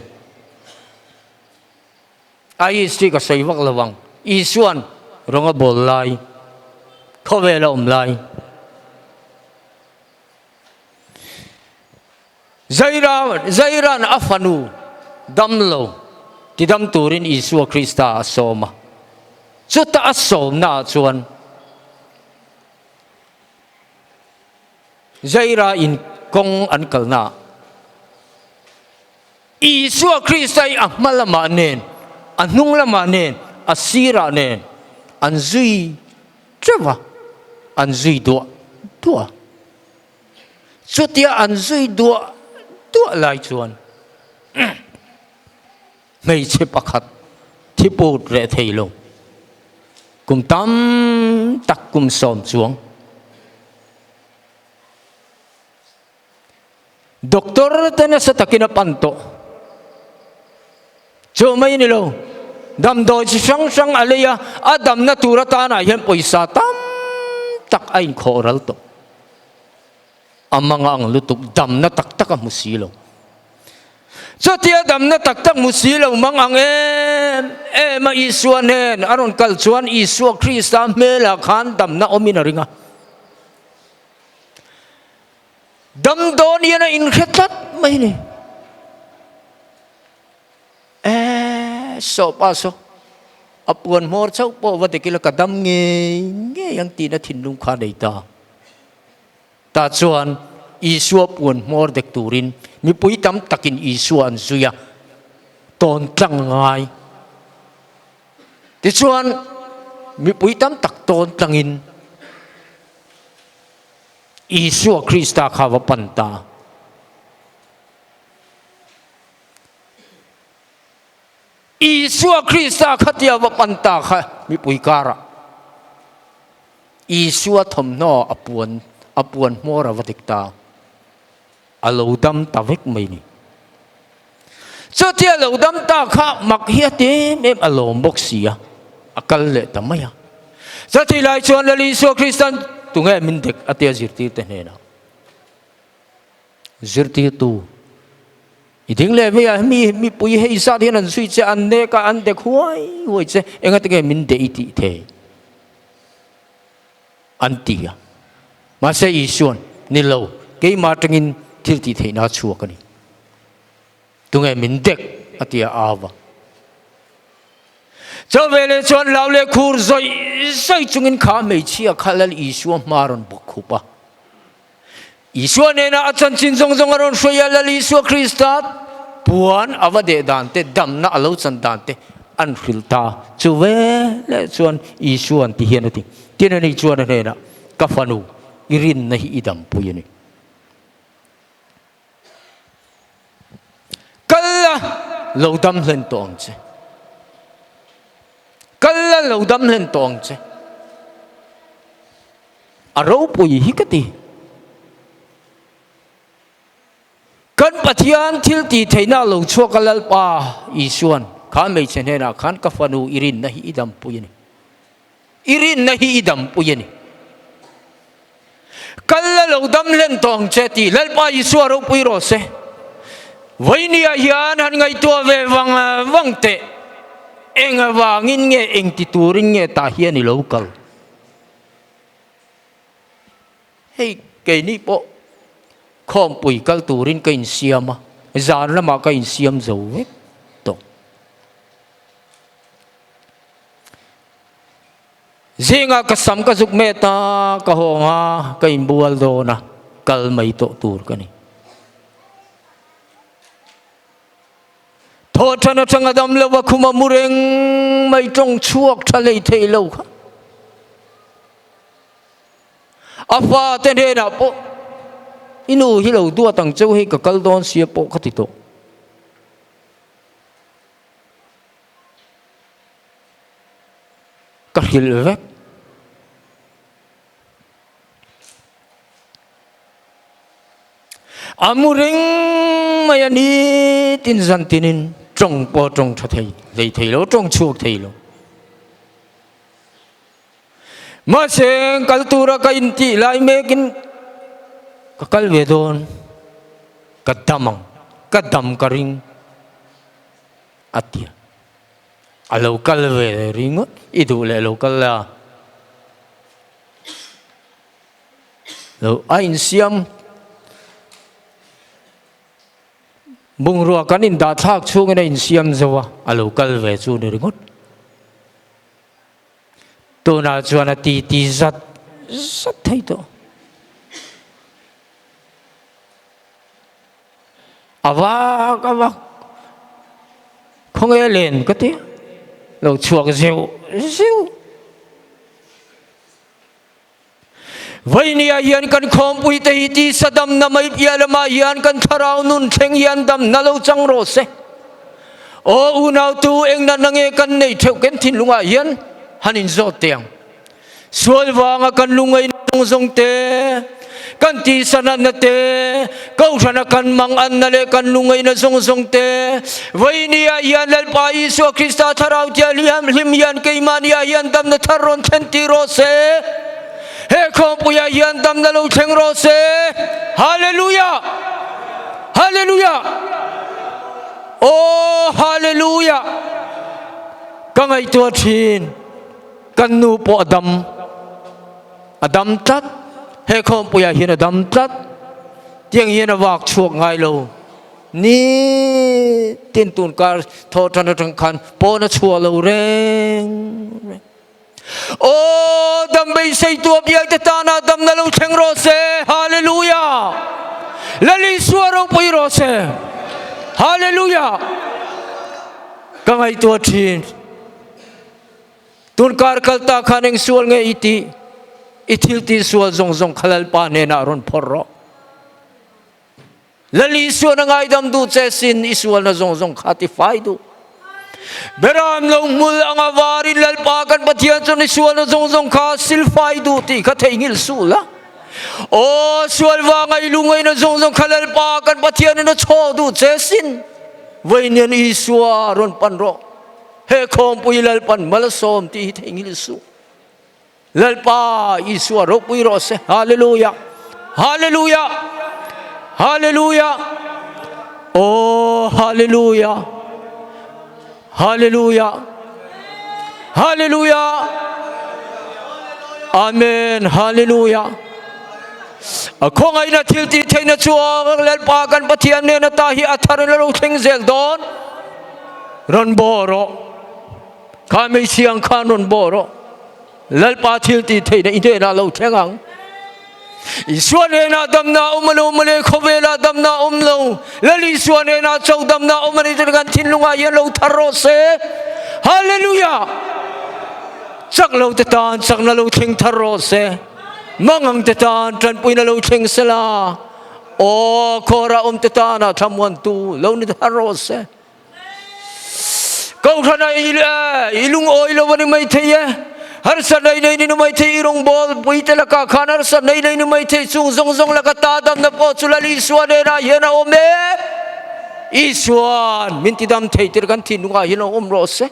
A history ka sawi vak lo ang. Isuan rawng a bawl lai, khawvel a awm lai. Zaira, Zaira'n a fanu damlo tidam turin Isua Krista a sawm a. Chuta a sawmnaah chuan Jaira in kawng an kalna ah Isua Krista hi a hma lamah nen, a hnung lamah nen, a sirah nen an zui teuh a, an zui duah duah a. Chutia an zui duah duah lai chuan hmeichhe pakhat thi put reh thei lo, kum tam tak kum sawm chuang, Doctor te nasa takin a pan tawh. Chu mai ni lo, damdawi chi hrang hrang a lei a, a damna tur atanah hian pawisa tam tak a inkhawh ral tawh. A manga ang lutuk damna tak tak a hmu si lo. Chutia damna tak tak hmu si lo mang ang em em a Isua hnen a rawn kal chuan Isua Krista hmelah khan damna awmin a ring a. Dam dawn hian a inhre tlat mai ni. Eee saw pa saw a puan hmawr chauh pawh va dik ila ka dam ngei ngei ang tihna thinlung kha a nei ta. Tah chuan Isua puan hmawr dek turin mipui tam takin Isua an zui a, tawn tlang ngai. Tichuan mipui tam tak tawn tlangin Isua Krista kha va pan ta. Isua Krista kha tia va pan ta kha mipui karah Isua thawmhnaw a puan a puan hmawr a va dik ta. A lo dam ta vek mai ni. Chutia lo dam ta kha mak hi a ti em em a lawm bawk si a, a kal leh ta mai a. Chutih lai chuan Lal Isua Kristan tunge min dek a tia zirtirte hnenah, Zirtirtu, i ding leh mai a, mi mipui hei zat hian an zui che, an nek a, an dek huai huai che, engatinge min deh i tih thei? An ti a. Mahse Isua'n, Ni lo, keimah atangin thil tih theihna a chhuak a ni. Tunge min dek? a ti a au a. Chaw veleh chuan hlau leh khur zawih zawih chungin kha hmeichhia kha Lal Isua hma a rawn bawk khup a. Isua nena a chanchin zawng zawng a rawn hruai a, Lal Isua Krista puan a va deh dan te, damna a lo chan dan te an hrilh ta. Chu veleh chuan Isua'n ti hian a ti, Tin ani chuan a hnenah, Ka fanu, i rinna hi i dampui a ni. Kal la, lo dam hlen tawh ang che. Kal la, lo dam hlen tawh ang che. A ropui hi ka ti. Kan Pathian thil tih theihna a lo chhuak a Lalpa Isuan kha hmeichhe hnenah khan ka fanu i rinna hi i dampui a ni. I rinna hi i dampui a ni. Kal la lo dam hlen tawh ang che tih Lalpa Isua ropui rawh se. Vawinia hian han ngaihtuah ve vang vang teh. Eng avangin nge engti turin nge tah hian i lo kal? Hei keini pawh khawmpui kal turin ka insiam a, zan lamah ka insiam zo vek tawh. Zingah ka sam ka zuk met a, ka hawng a, ka inbual dawn a, kal mai tawh tur ka ni. Thaw than atanga dam lo a khum a mu reng mai tawng chhuak tha hlei thei lo kha. A fa te hnenah pawh i nu hi lo duat ang cheu hei ka kal dawn sia pawh ka ti tawh. Ka hrilh vek. A mu reng mai a ni tin zan tinin tawng pawh tawng tha thei hlei thei lo, tawng chhuak thei lo. Mahse kal tura ka intih lai mekin ka kal ve dawn, ka dam ang, ka dam ka ring a ti a. A lo kal ve ringawt, i duh leh lo kal la. Lo a insiam bungrua kan indah thlak chhungin a insiam zo a, a lo kal ve chu ni ringawt. Tunah chuan a ti ti zat zat thei tawh. A vak a vak khawnge len ka ti lo chhuak zeuh zeuh. Vainia hian kan khawmpui te hi tisa damna mai piah lamah hian kan thlarau nun thleng hian damna lo chang rawh se. Aw unautu eng natna nge kan neih theuh kan thinlungah hian han inzawt teh ang. Sual vanga kan lungaina zawng zawng te, kan tisa natna te, kohhrana kan manganna leh kan lungaina zawng zawng te, Vainia hian Lalpa Isua Krista thlarau tia hliam hlim hian keimahniah hian damna thar rawn thlen tih rawh se. He khawmpuiah hian damna lo thleng rawh se. Hallelujah! Hallelujah! Aw Hallelujah! Ka ngaihtuah thin, kan nu pawh a dam, a dam tlat. He khawmpuiah hian a dam tlat. Tiang hian a vak chhuak ngai lo. Ni tin tun kar thaw tan atang khan pawn a chhuah lo reng reng. Aw dam beisei tu apiangte tana damna lo thleng rawh se. Hallelujah! Lal Isua ropui rawh se. Hallelujah! Ka ngaihtuah thin. Tun kar kal ta khan eng sual nge i tih? I thil tih sual zawng zawng kha Lalpa hnenah rawn phawrh rawh. Lal Isuan a ngaidam duh che sin i sualna zawng zawng kha ti fai duh. Beram lo hmul anga varin Lalpa kan Pathian chuan i sualna zawng zawng kha sil fai duh tih kha theihnghilh suh la. Aw sual vanga i lungaina zawng zawng kha Lalpa kan Pathianin a chhaw duh che sin. Vawiin Isua rawn pan rawh. He khawmpui Lalpan mal a sawm tih hi theihnghilh suh. Lalpa Isua ropui rawh se. Hallelujah. Hallelujah. Hallelujah. Oh hallelujah. Hallelujah. Hallelujah. Amen. Hallelujah. A khawngaihna thil tih theihna chu Lalpa kan Pathian nena ta hi a thar in a lo thleng zel dawn. Rawn bawh rawh. Kha hmeichhia ang khan rawn bawh rawh. Lalpa thil tih theihna i hnenah lo thleng ang. Isua hnenah damna a awm a lo mawle, khawvelah damna a awm lo. Lal Isua hnenah cho damna a awm a ni chuan kan thinlungah hian lo thar rawh se. Hallelujah! Chak lo te tan chakna lo thleng thar rawh se. Mangang te tan tanpuina lo thleng sela. Aw, khawra awm te tana thlamuantu lo ni thar rawh se. Kohhrana i lungawi lo a ni maithei e, harsa nei nei ni maithei i rawngbawl puite lakah khan harsa nei nei ni maithei chung zawng zawng laka ta damna pawh chu Lal Isua nenah hian a awm e. Isua'n min tidam thei tir kan thinlungah hian a awm rawh se.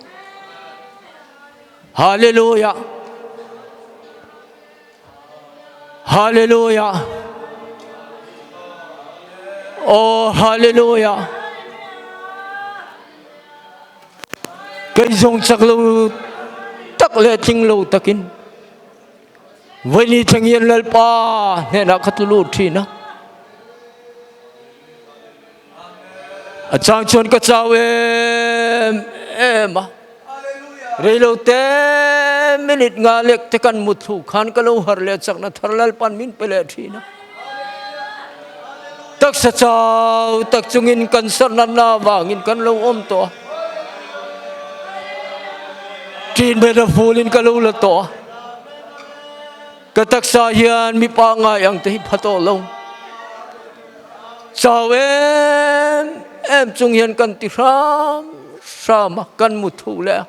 Hallelujah. Hallelujah. Oh, hallelujah. Kei zawng chak lo tak leh tling lo takin vaini thleng hian Lalpa hnenah ka tlu lut thin a. A chang chuan ka chau em em a. Reilo te minute nga lek te kan mut thu khan ka lo har leh chakna thar Lalpan min pe leh thin a. Taksa chau tak chungin cancer natna avangin kan lo awm tawh a. Treatment a fulin ka lo la tawh a. Ka taksa hian mi pangngai ang te hi pha tawh lo. Chau em em chung hian kan ti hram hram a, kan mu thu leh a,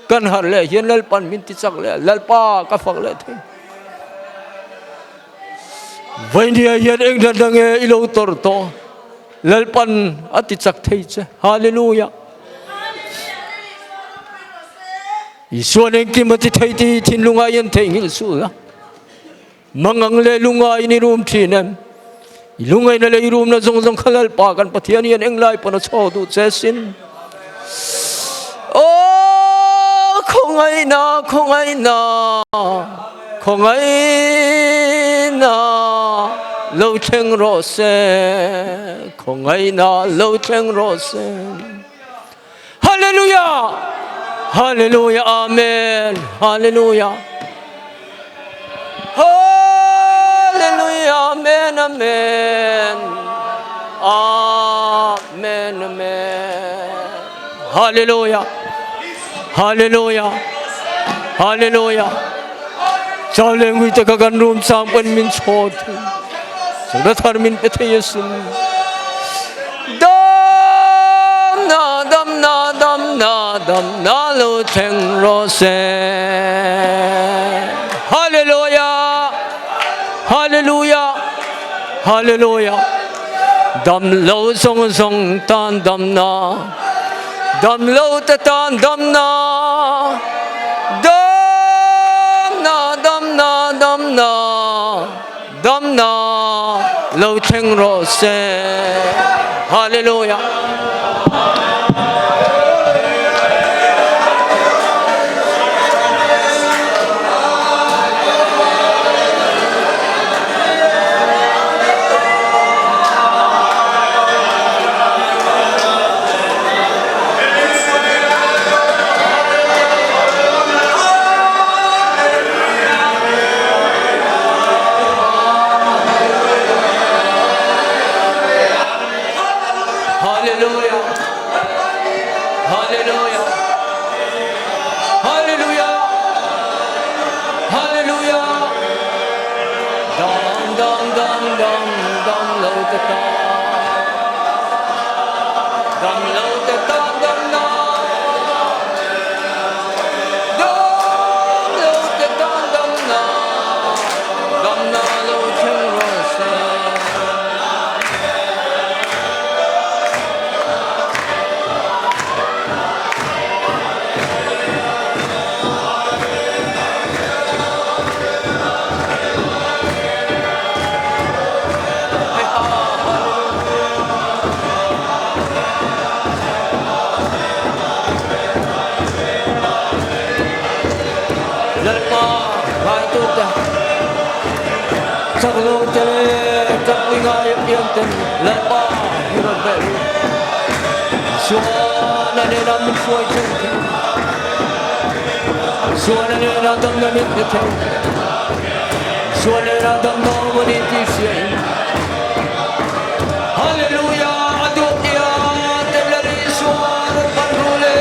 kan harh leh hian Lalpan min ti chak leh a, Lalpa ka fak leh thei. Vainia hian eng hla hla nge i lo tawrh tawh? Lalpan a ti chak thei che. Hallelujah. Isuan engkim a ti thei tih hi thinlungah hian theihnghilh suh la. Mangang leh lungaiin i rum thin em? I lungaina leh i rumna zawng zawng kha Lalpa kan Pathian hian englai pawn a chhaw duh che sin. Aw khawngaihna, khawngaihna, khawngaihna lo thleng rawh se, khawngaihna lo thleng rawh se. Hallelujah! Hallelujah! Amen! Hallelujah! Hallelujah! Amen! Amen! Amen! Hallelujah! Hallelujah! Hallelujah! Chau leh ngui taka kan rum chang pawn min chhaw thei. Chakna thar min pe thei asin. Damna, damna, damna, damna lo thleng rawh se. Hallelujah! Hallelujah! Hallelujah! Dam lo zawng zawng tan damna, dam lo te tan damna, damna, damna, damna, damna lo thleng rawh se. Hallelujah! Hallelujah! Hallelujah! Hallelujah! Hallelujah! Dam dam dam dam dam lo te ta Dam lo te ta dam na Dam lo te ta dam na Dam na lo thleng rawh se. Lalpa ngaitute chak lo te leh tanpui ngai apiang ten Lalpa hi rawn belh u. Suana nena min hruai thei thei, Suana nena damna min pe thei, Suana nena damna awm a ni tih hria in Hallelujah a duak ia te Lal Isua rawn pan ru le.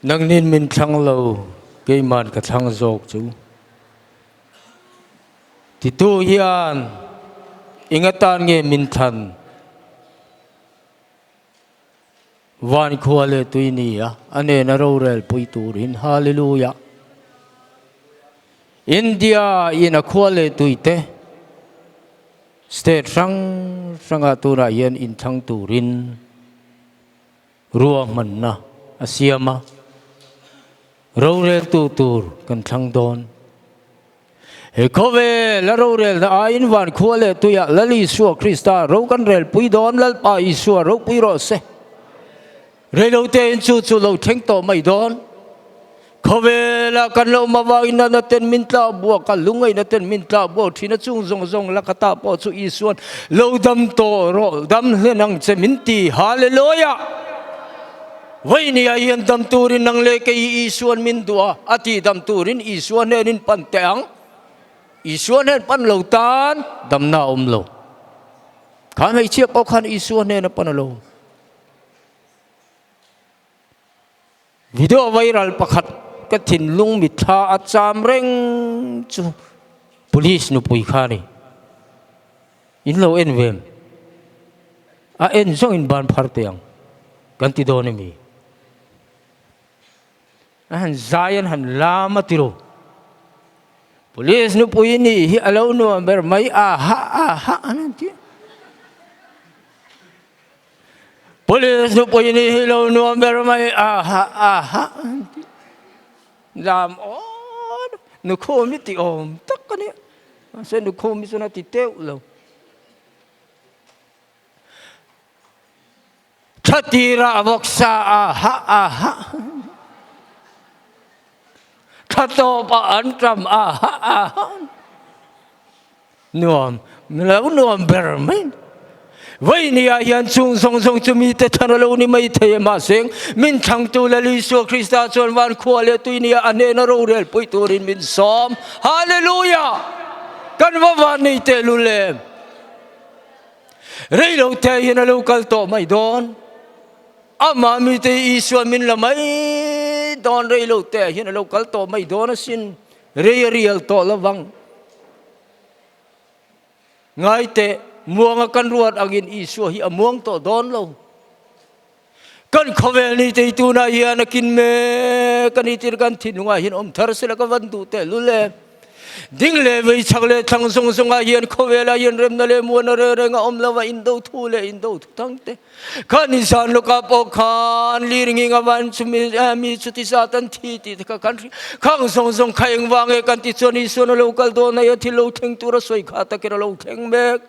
Nangnin min thlang lo, keiman ka thlang zawk chu. Titu hian eng atan nge min thlan? Van khua leh tui ni a, a nena rorel pui turin Hallelujah! India in a khua leh tui te state hrang hrangah tunah hian inthlang turin ruahmanna a siam a, roreltu tur kan thlang dawn. He khawvel a rorelna aiin van khua leh tuiah Lal Isua Krista ro kan relpui dawn, Lalpa Isua ropui rawh se. Reilote in chu chu lo thleng tawh mai dawn. Khawvela kan lo awm avangin nana ten min tla buak a, lungaihna ten min tla buak thin a, chung zawng zawng laka ta pawh chu Isua'n lo dam tawh rawh, dam hlen ang che min ti. Hallelujah! Vawinia hian dam turin nang leh kei Isua'n min duh a, a tih dam turin Isua hnenin pan teh ang. Isua hnen pan lo tan damna a awm lo. Kha hmeichhia pawh khan Isua hnen a pan a lo. Video viral pakhat ka thinlung mitthla a cham reng chu police nupui kha a ni. In lo en ve em? A en zawng in ban phar teh ang kan ti dawn emi? A han zai an han lam a tiro. Police nupui nih hi a lo nuam ber mai aha aha an han ti. Police nupui nih hi lo nuam ber mai aha aha an han ti. Lam awn nukhum hi ti awm tak a nia. Mahse nukhum hi chuan a ti teuh lo. Tha tira a vawksa a ha a ha. Tha tawp a an tam a ha a ha. Nuam, lo nuam ber mai. Vawinia hian chung zawng zawng chu mite than a lo ni mai thei a, mahse min thlangtu Lal Isua Krista chuan van khua leh tuinia a hnena rorel pui turin min sawm. Hallelujah! Kan va van nei tehlul em! Rei lo te hian a lo kal tawh mai dawn. Amah mite Isua min la mai dawn rei lo te hian a lo kal tawh mai dawn asin. Rei a rial tawh lovang. Ngaite, muanga kan ruat angin Isua hi a muang tawh dawn lo. Kan khawvel ni tei tunah hian a kin mek a ni tir kan thinlungah hian awm thar sela ka van duh teh lul e. Ding leh vei chak leh thlang zawng zawngah hian khawvelah hian remna leh muana reng reng a awm lo a, indo thu leh indo thu thang te. Khan in san lawkah pawh khan lir nging a van chu mi mi chuti zat an thi tih te kha kan hria. Khang zawng zawng kha engvang nge kan ti chuan Isuan a lo kal dawn a, thil lo thleng tur a sawi kha takin a lo thleng mek.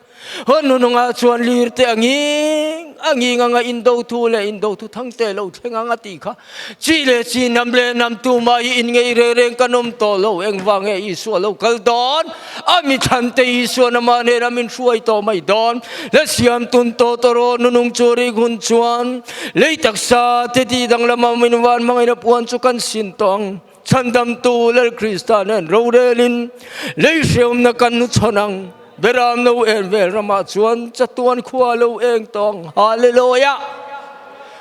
Haw nunungah chuan lir te a nging a nging anga indo thu leh indo thu thang te lo thleng ang a tih kha. Chi leh chi nam leh nam tumah hi in ngei reng reng kan awm tawh lo. Engvang nge Isua lo kal dawn? A mi thlan te Isuan amah nen a min hruai tawh mai dawn. La siam tun tawh tawh rawh nunung chu rik hun chuan lei taksa te tih danglam a min van hmangin a puan chu kan sin tawh ang. Chhandamtu Lal Krista nen rorelin lei hreawmna kan nu chhawn ang. Beram lo en vel ramah chuan chatuan khua lo eng tawh ang. Hallelujah!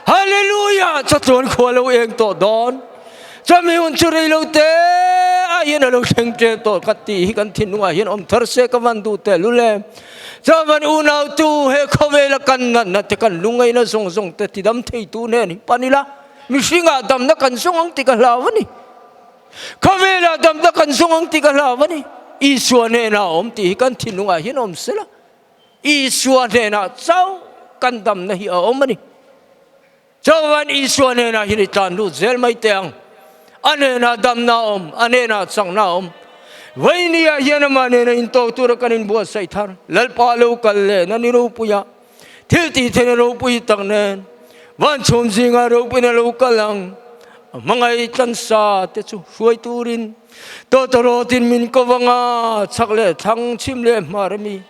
Hallelujah! Chatuan khua lo eng tawh dawn. Chumi hun chu rei lo te ah hian a lo thleng ṭel tawh ka tih hi kan thinlungah hian awm thar se ka van duh teh lul e. Chuan unau tu he khawvela kan natna te kan lungaina zawng zawng te tidam thei tu nen hi pan ila mihringah damna kan zawng ang tih ka hlau a ni. Khawvelah damna kan zawng ang tih ka hlau a ni. Isua hnenah a awm tih hi kan thinlungah hian awm sela Isua hnenah chauh kan damna hi a awm a ni. Chuan Isua hnenah hian i tlan lut zel mai teh ang. A hnenah damna a awm, a hnenah chakna a awm. Vawinia hian amah nena intawk tura kan inbuatsaih thar, Lalpa lo kal leh na ni ropuia thil tih theihna ropui tak nen van chhum zinga ropuina lo kal ang. A hmangaih tlansa te chu hruai turin tawtawrawtin min ko vang a, chhak leh thlang, chhim leh hmar ami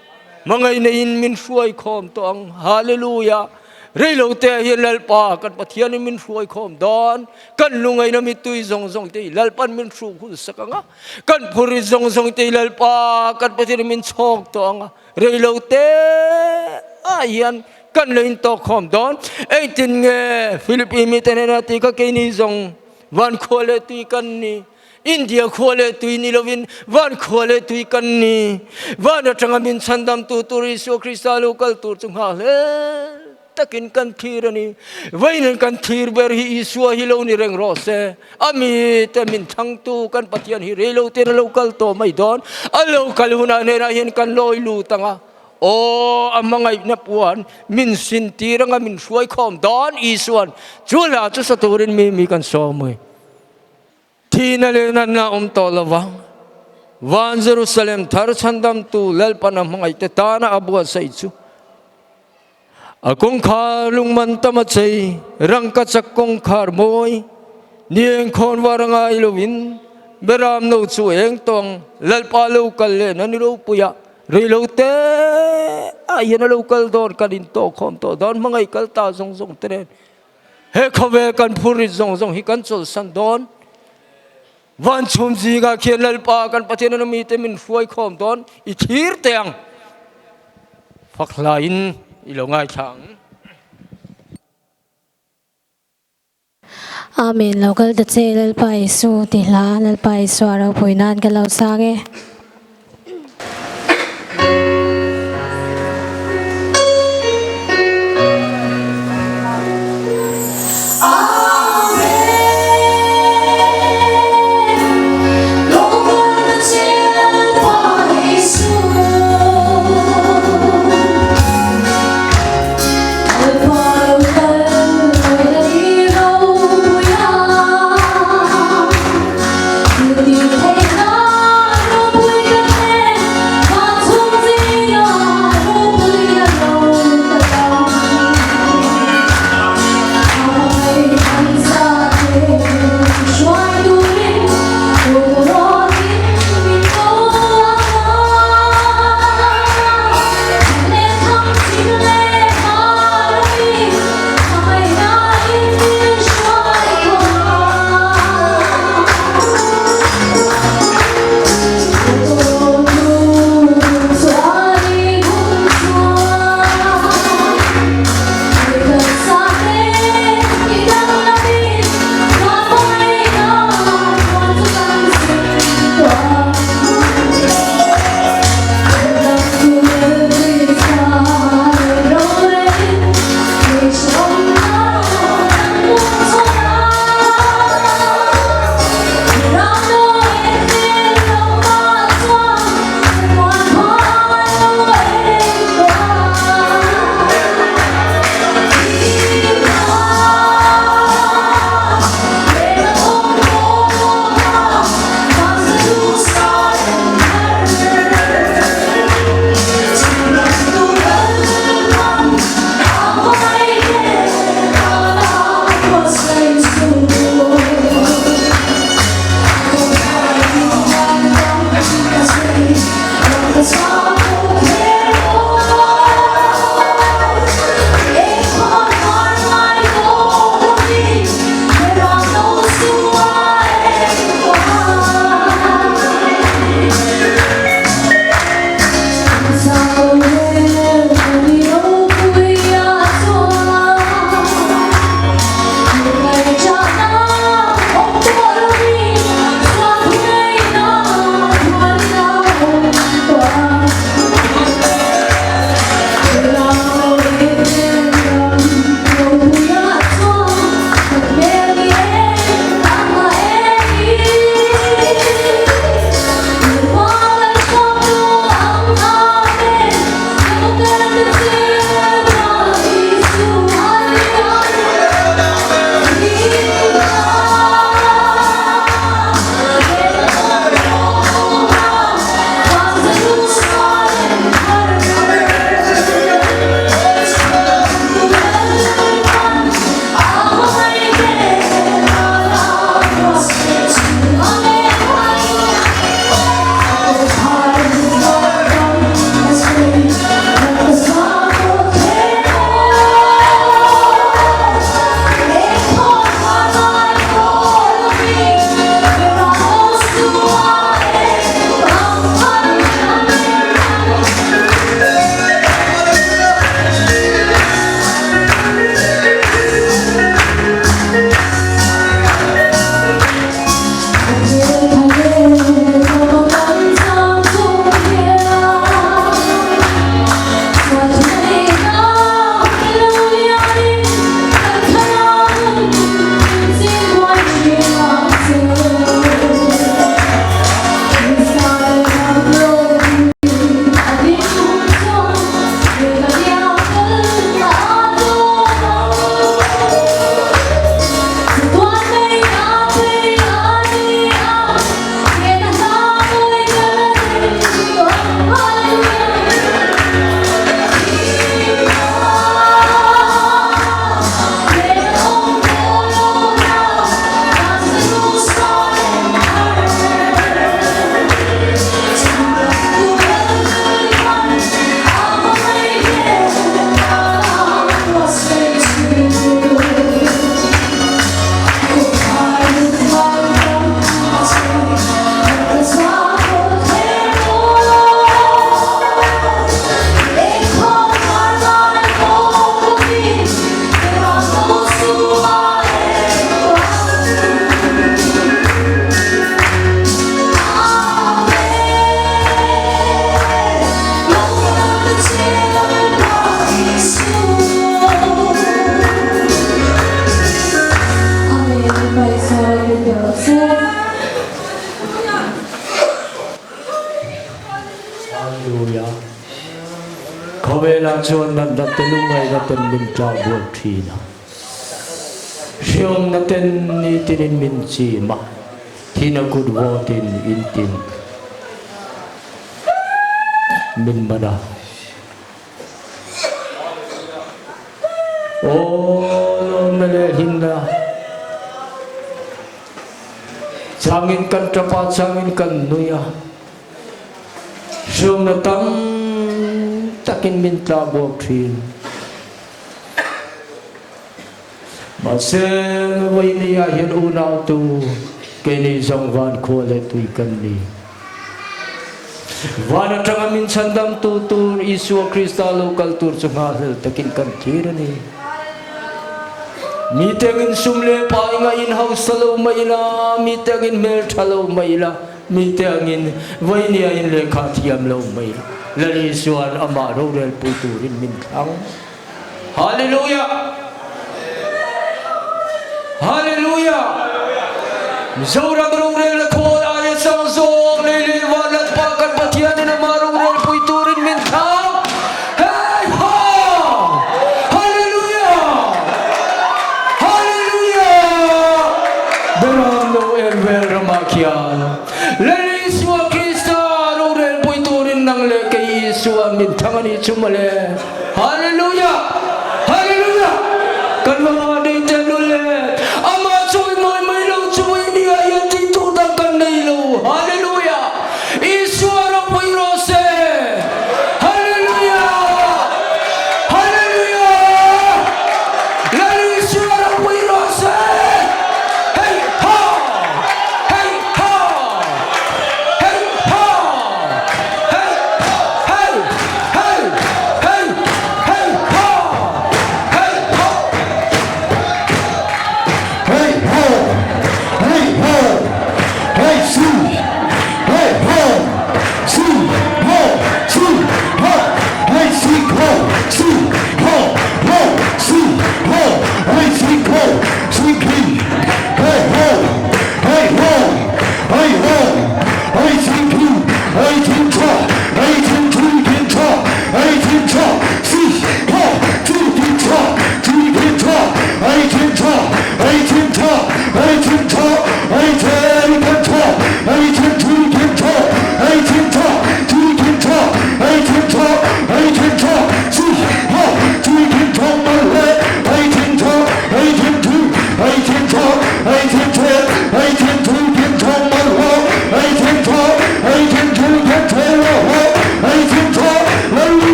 hmangaih neiin min hruai khawm tawh ang. Hallelujah! Reilo te ah hian Lalpa kan Pathianin min hruai khawm dawn, kan lungaina mittui zawng zawng te hi Lalpan min hruh hun sak ang a, kan phurrit zawng zawng te hi Lalpa kan Pathianin min chhawk tawh ang a, reilo te ah hian kan lo intawk khawm dawn. Engtin nge Philipi mite hnena ti kha keini zawng? Van khua leh tui kan ni. India khua leh tui ni lovin van khua leh tui kan ni. Van atanga min chhandamtu tur Isua Krista lo kal tur chu nghah hle takin kan thlir a ni. Vawiin kan thlir ber hi Isua hi lo ni reng rawh se. A mite min thangtu kan Pathian hi rei lo ten a lo kal tawh mai dawn. A lo kal hunah hnenah hian kan lawi lut ang a. Aw, a hmangaihna puan min sintir anga min hruai khawm dawn Isua'n chu hla chu sa turin mi mi kan sawm mai. Thihna leh natna a awm tawh lo vang. Van Jerusalem thar chhandamtu Lalpan a hmangaihte tana a buatsaih chu a kawngkhar lungman tam a chei, rangkachak kawngkhar mawi, ni eng khawn var a ngai loin Beram no chu eng tawng Lalpa lo kal leh na ni ropui a, rei lo te ah hian a lo kal dawn kan in tawh khawm tawh dawn hmangaih kal ta zawng zawng te nen he khawvel kan phurrit zawng zawng hi kan chawlhsan dawn. Van chhum zingah khian Lalpa kan Pathian a mite min hruai khawm dawn i thlir teh ang. Fak hlaiin i lo ngaithla ang. Amen lo kal ta che Lalpa Isu ti hla Lalpa Isua ropui nan ka lo sang e. Khawvelah chuan natna te lungngaihna ten min tlakbuak thin a, hreawmna ten nitinin min chim a, thina kut vawtin intin min man a. Aw lawmna leh hlimna changin kan tap a, changin kan nui a. Hriamna tam takin min tlahbuak thin. Mahse, vawinia hian unautu keini zawng van khua leh tui kan ni. Van atanga min chhandamtu tur Isua Krista lo kal tur chu nghahhlel takin kan thlir a ni. Mite angin sum leh pai ngaihin hausa lo mah ila, mite angin hmeltha lo mah ila, Mite angin vawinia in lehkha thiam lo mai Lal Isua'n amah rorelpui turin min thlang. Hallelujah! Hallelujah! Mizoram rorelna khawl aia sang zawk lei leh van Lalpa kan Pathianin amah rorelpui turin min thlang. Hey ha! Hallelujah! Hallelujah! Beram lo en vel ramah khian Lal Isua Krista rorelpui turin nang leh kei Isua min thang a nih chu mawle. Hallelujah! Hallelujah! Kan va nei tehlul le! Amah chawimawi mai lo chu India hian tih tur dang kan nei lo. Hallelujah! Isua ropui rawh se! Hallelujah! Hallelujah! Lal Isua ropui rawh se! Hei ha! Hei ha! Hei ha! Hei! Hei! Hei! Hei!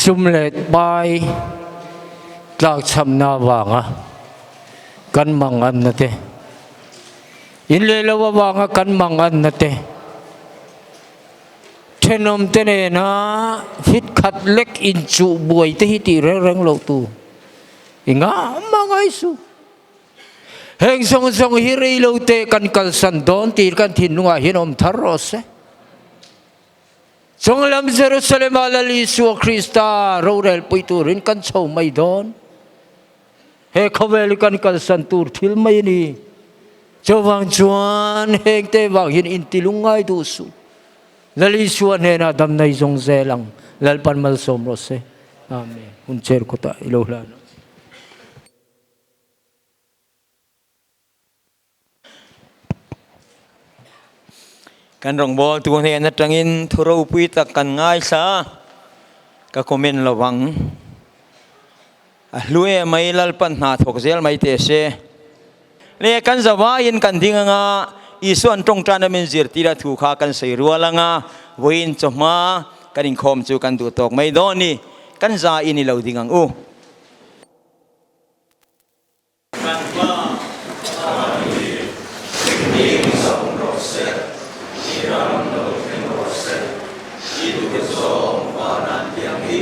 Sum leh pai tlakchhamna avanga kan manganna te, in leh lo avanga kan manganna te, thenawmte nena fit khat lek inchuh buai te hi tih reng reng loh tur i ngah mah ngai suh. Heng zawng zawng hi rei lo te kan kalsan dawn tih kan thinlungah hian awm thar rawh se. Chunglam Jerusalem-ah Lal Isua Krista rorel pui turin kan chho mai dawn. He khawvel hi kan kalsan tur thil mai a ni. Chuvang chuan hengte vang hian intilung ngai duh suh. Lal Isua hnenah dam nei zawng zel ang. Lalpan malsawm rawh se. Amen. Hun cher kawtah i lo hlan ang. Kan rawngbawltu hnen atangin thu ropui tak kan ngaithla a, ka comment lovang. A hlu em mai Lalpan hna thawk zel mai teh se. Le kan zavaiin kan ding anga Isua'n tawngtana min zirtir a thu kha kan sawi rual anga vawiin chawhma kan inkhawm chu kan duh tawk mai dawn ni. Kan zaiin i lo ding ang u. Kan Pa, Pathian hi engtin zawng rawh se, i ram lo thleng rawh se, i duh zawng van an tiang hi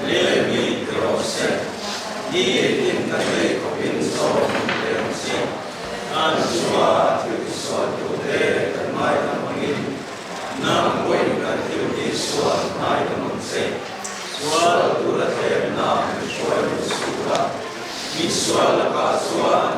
leh mi ti rawh se, ni tin kan ei khawpin zawng pe ang che, kan chunga thil tisualtute kan ngaidam angin, nang pawhin kan thil tihsual ngaidam ang che, sual tura thlemna min hruai duh suh la. Misual lakah chuan.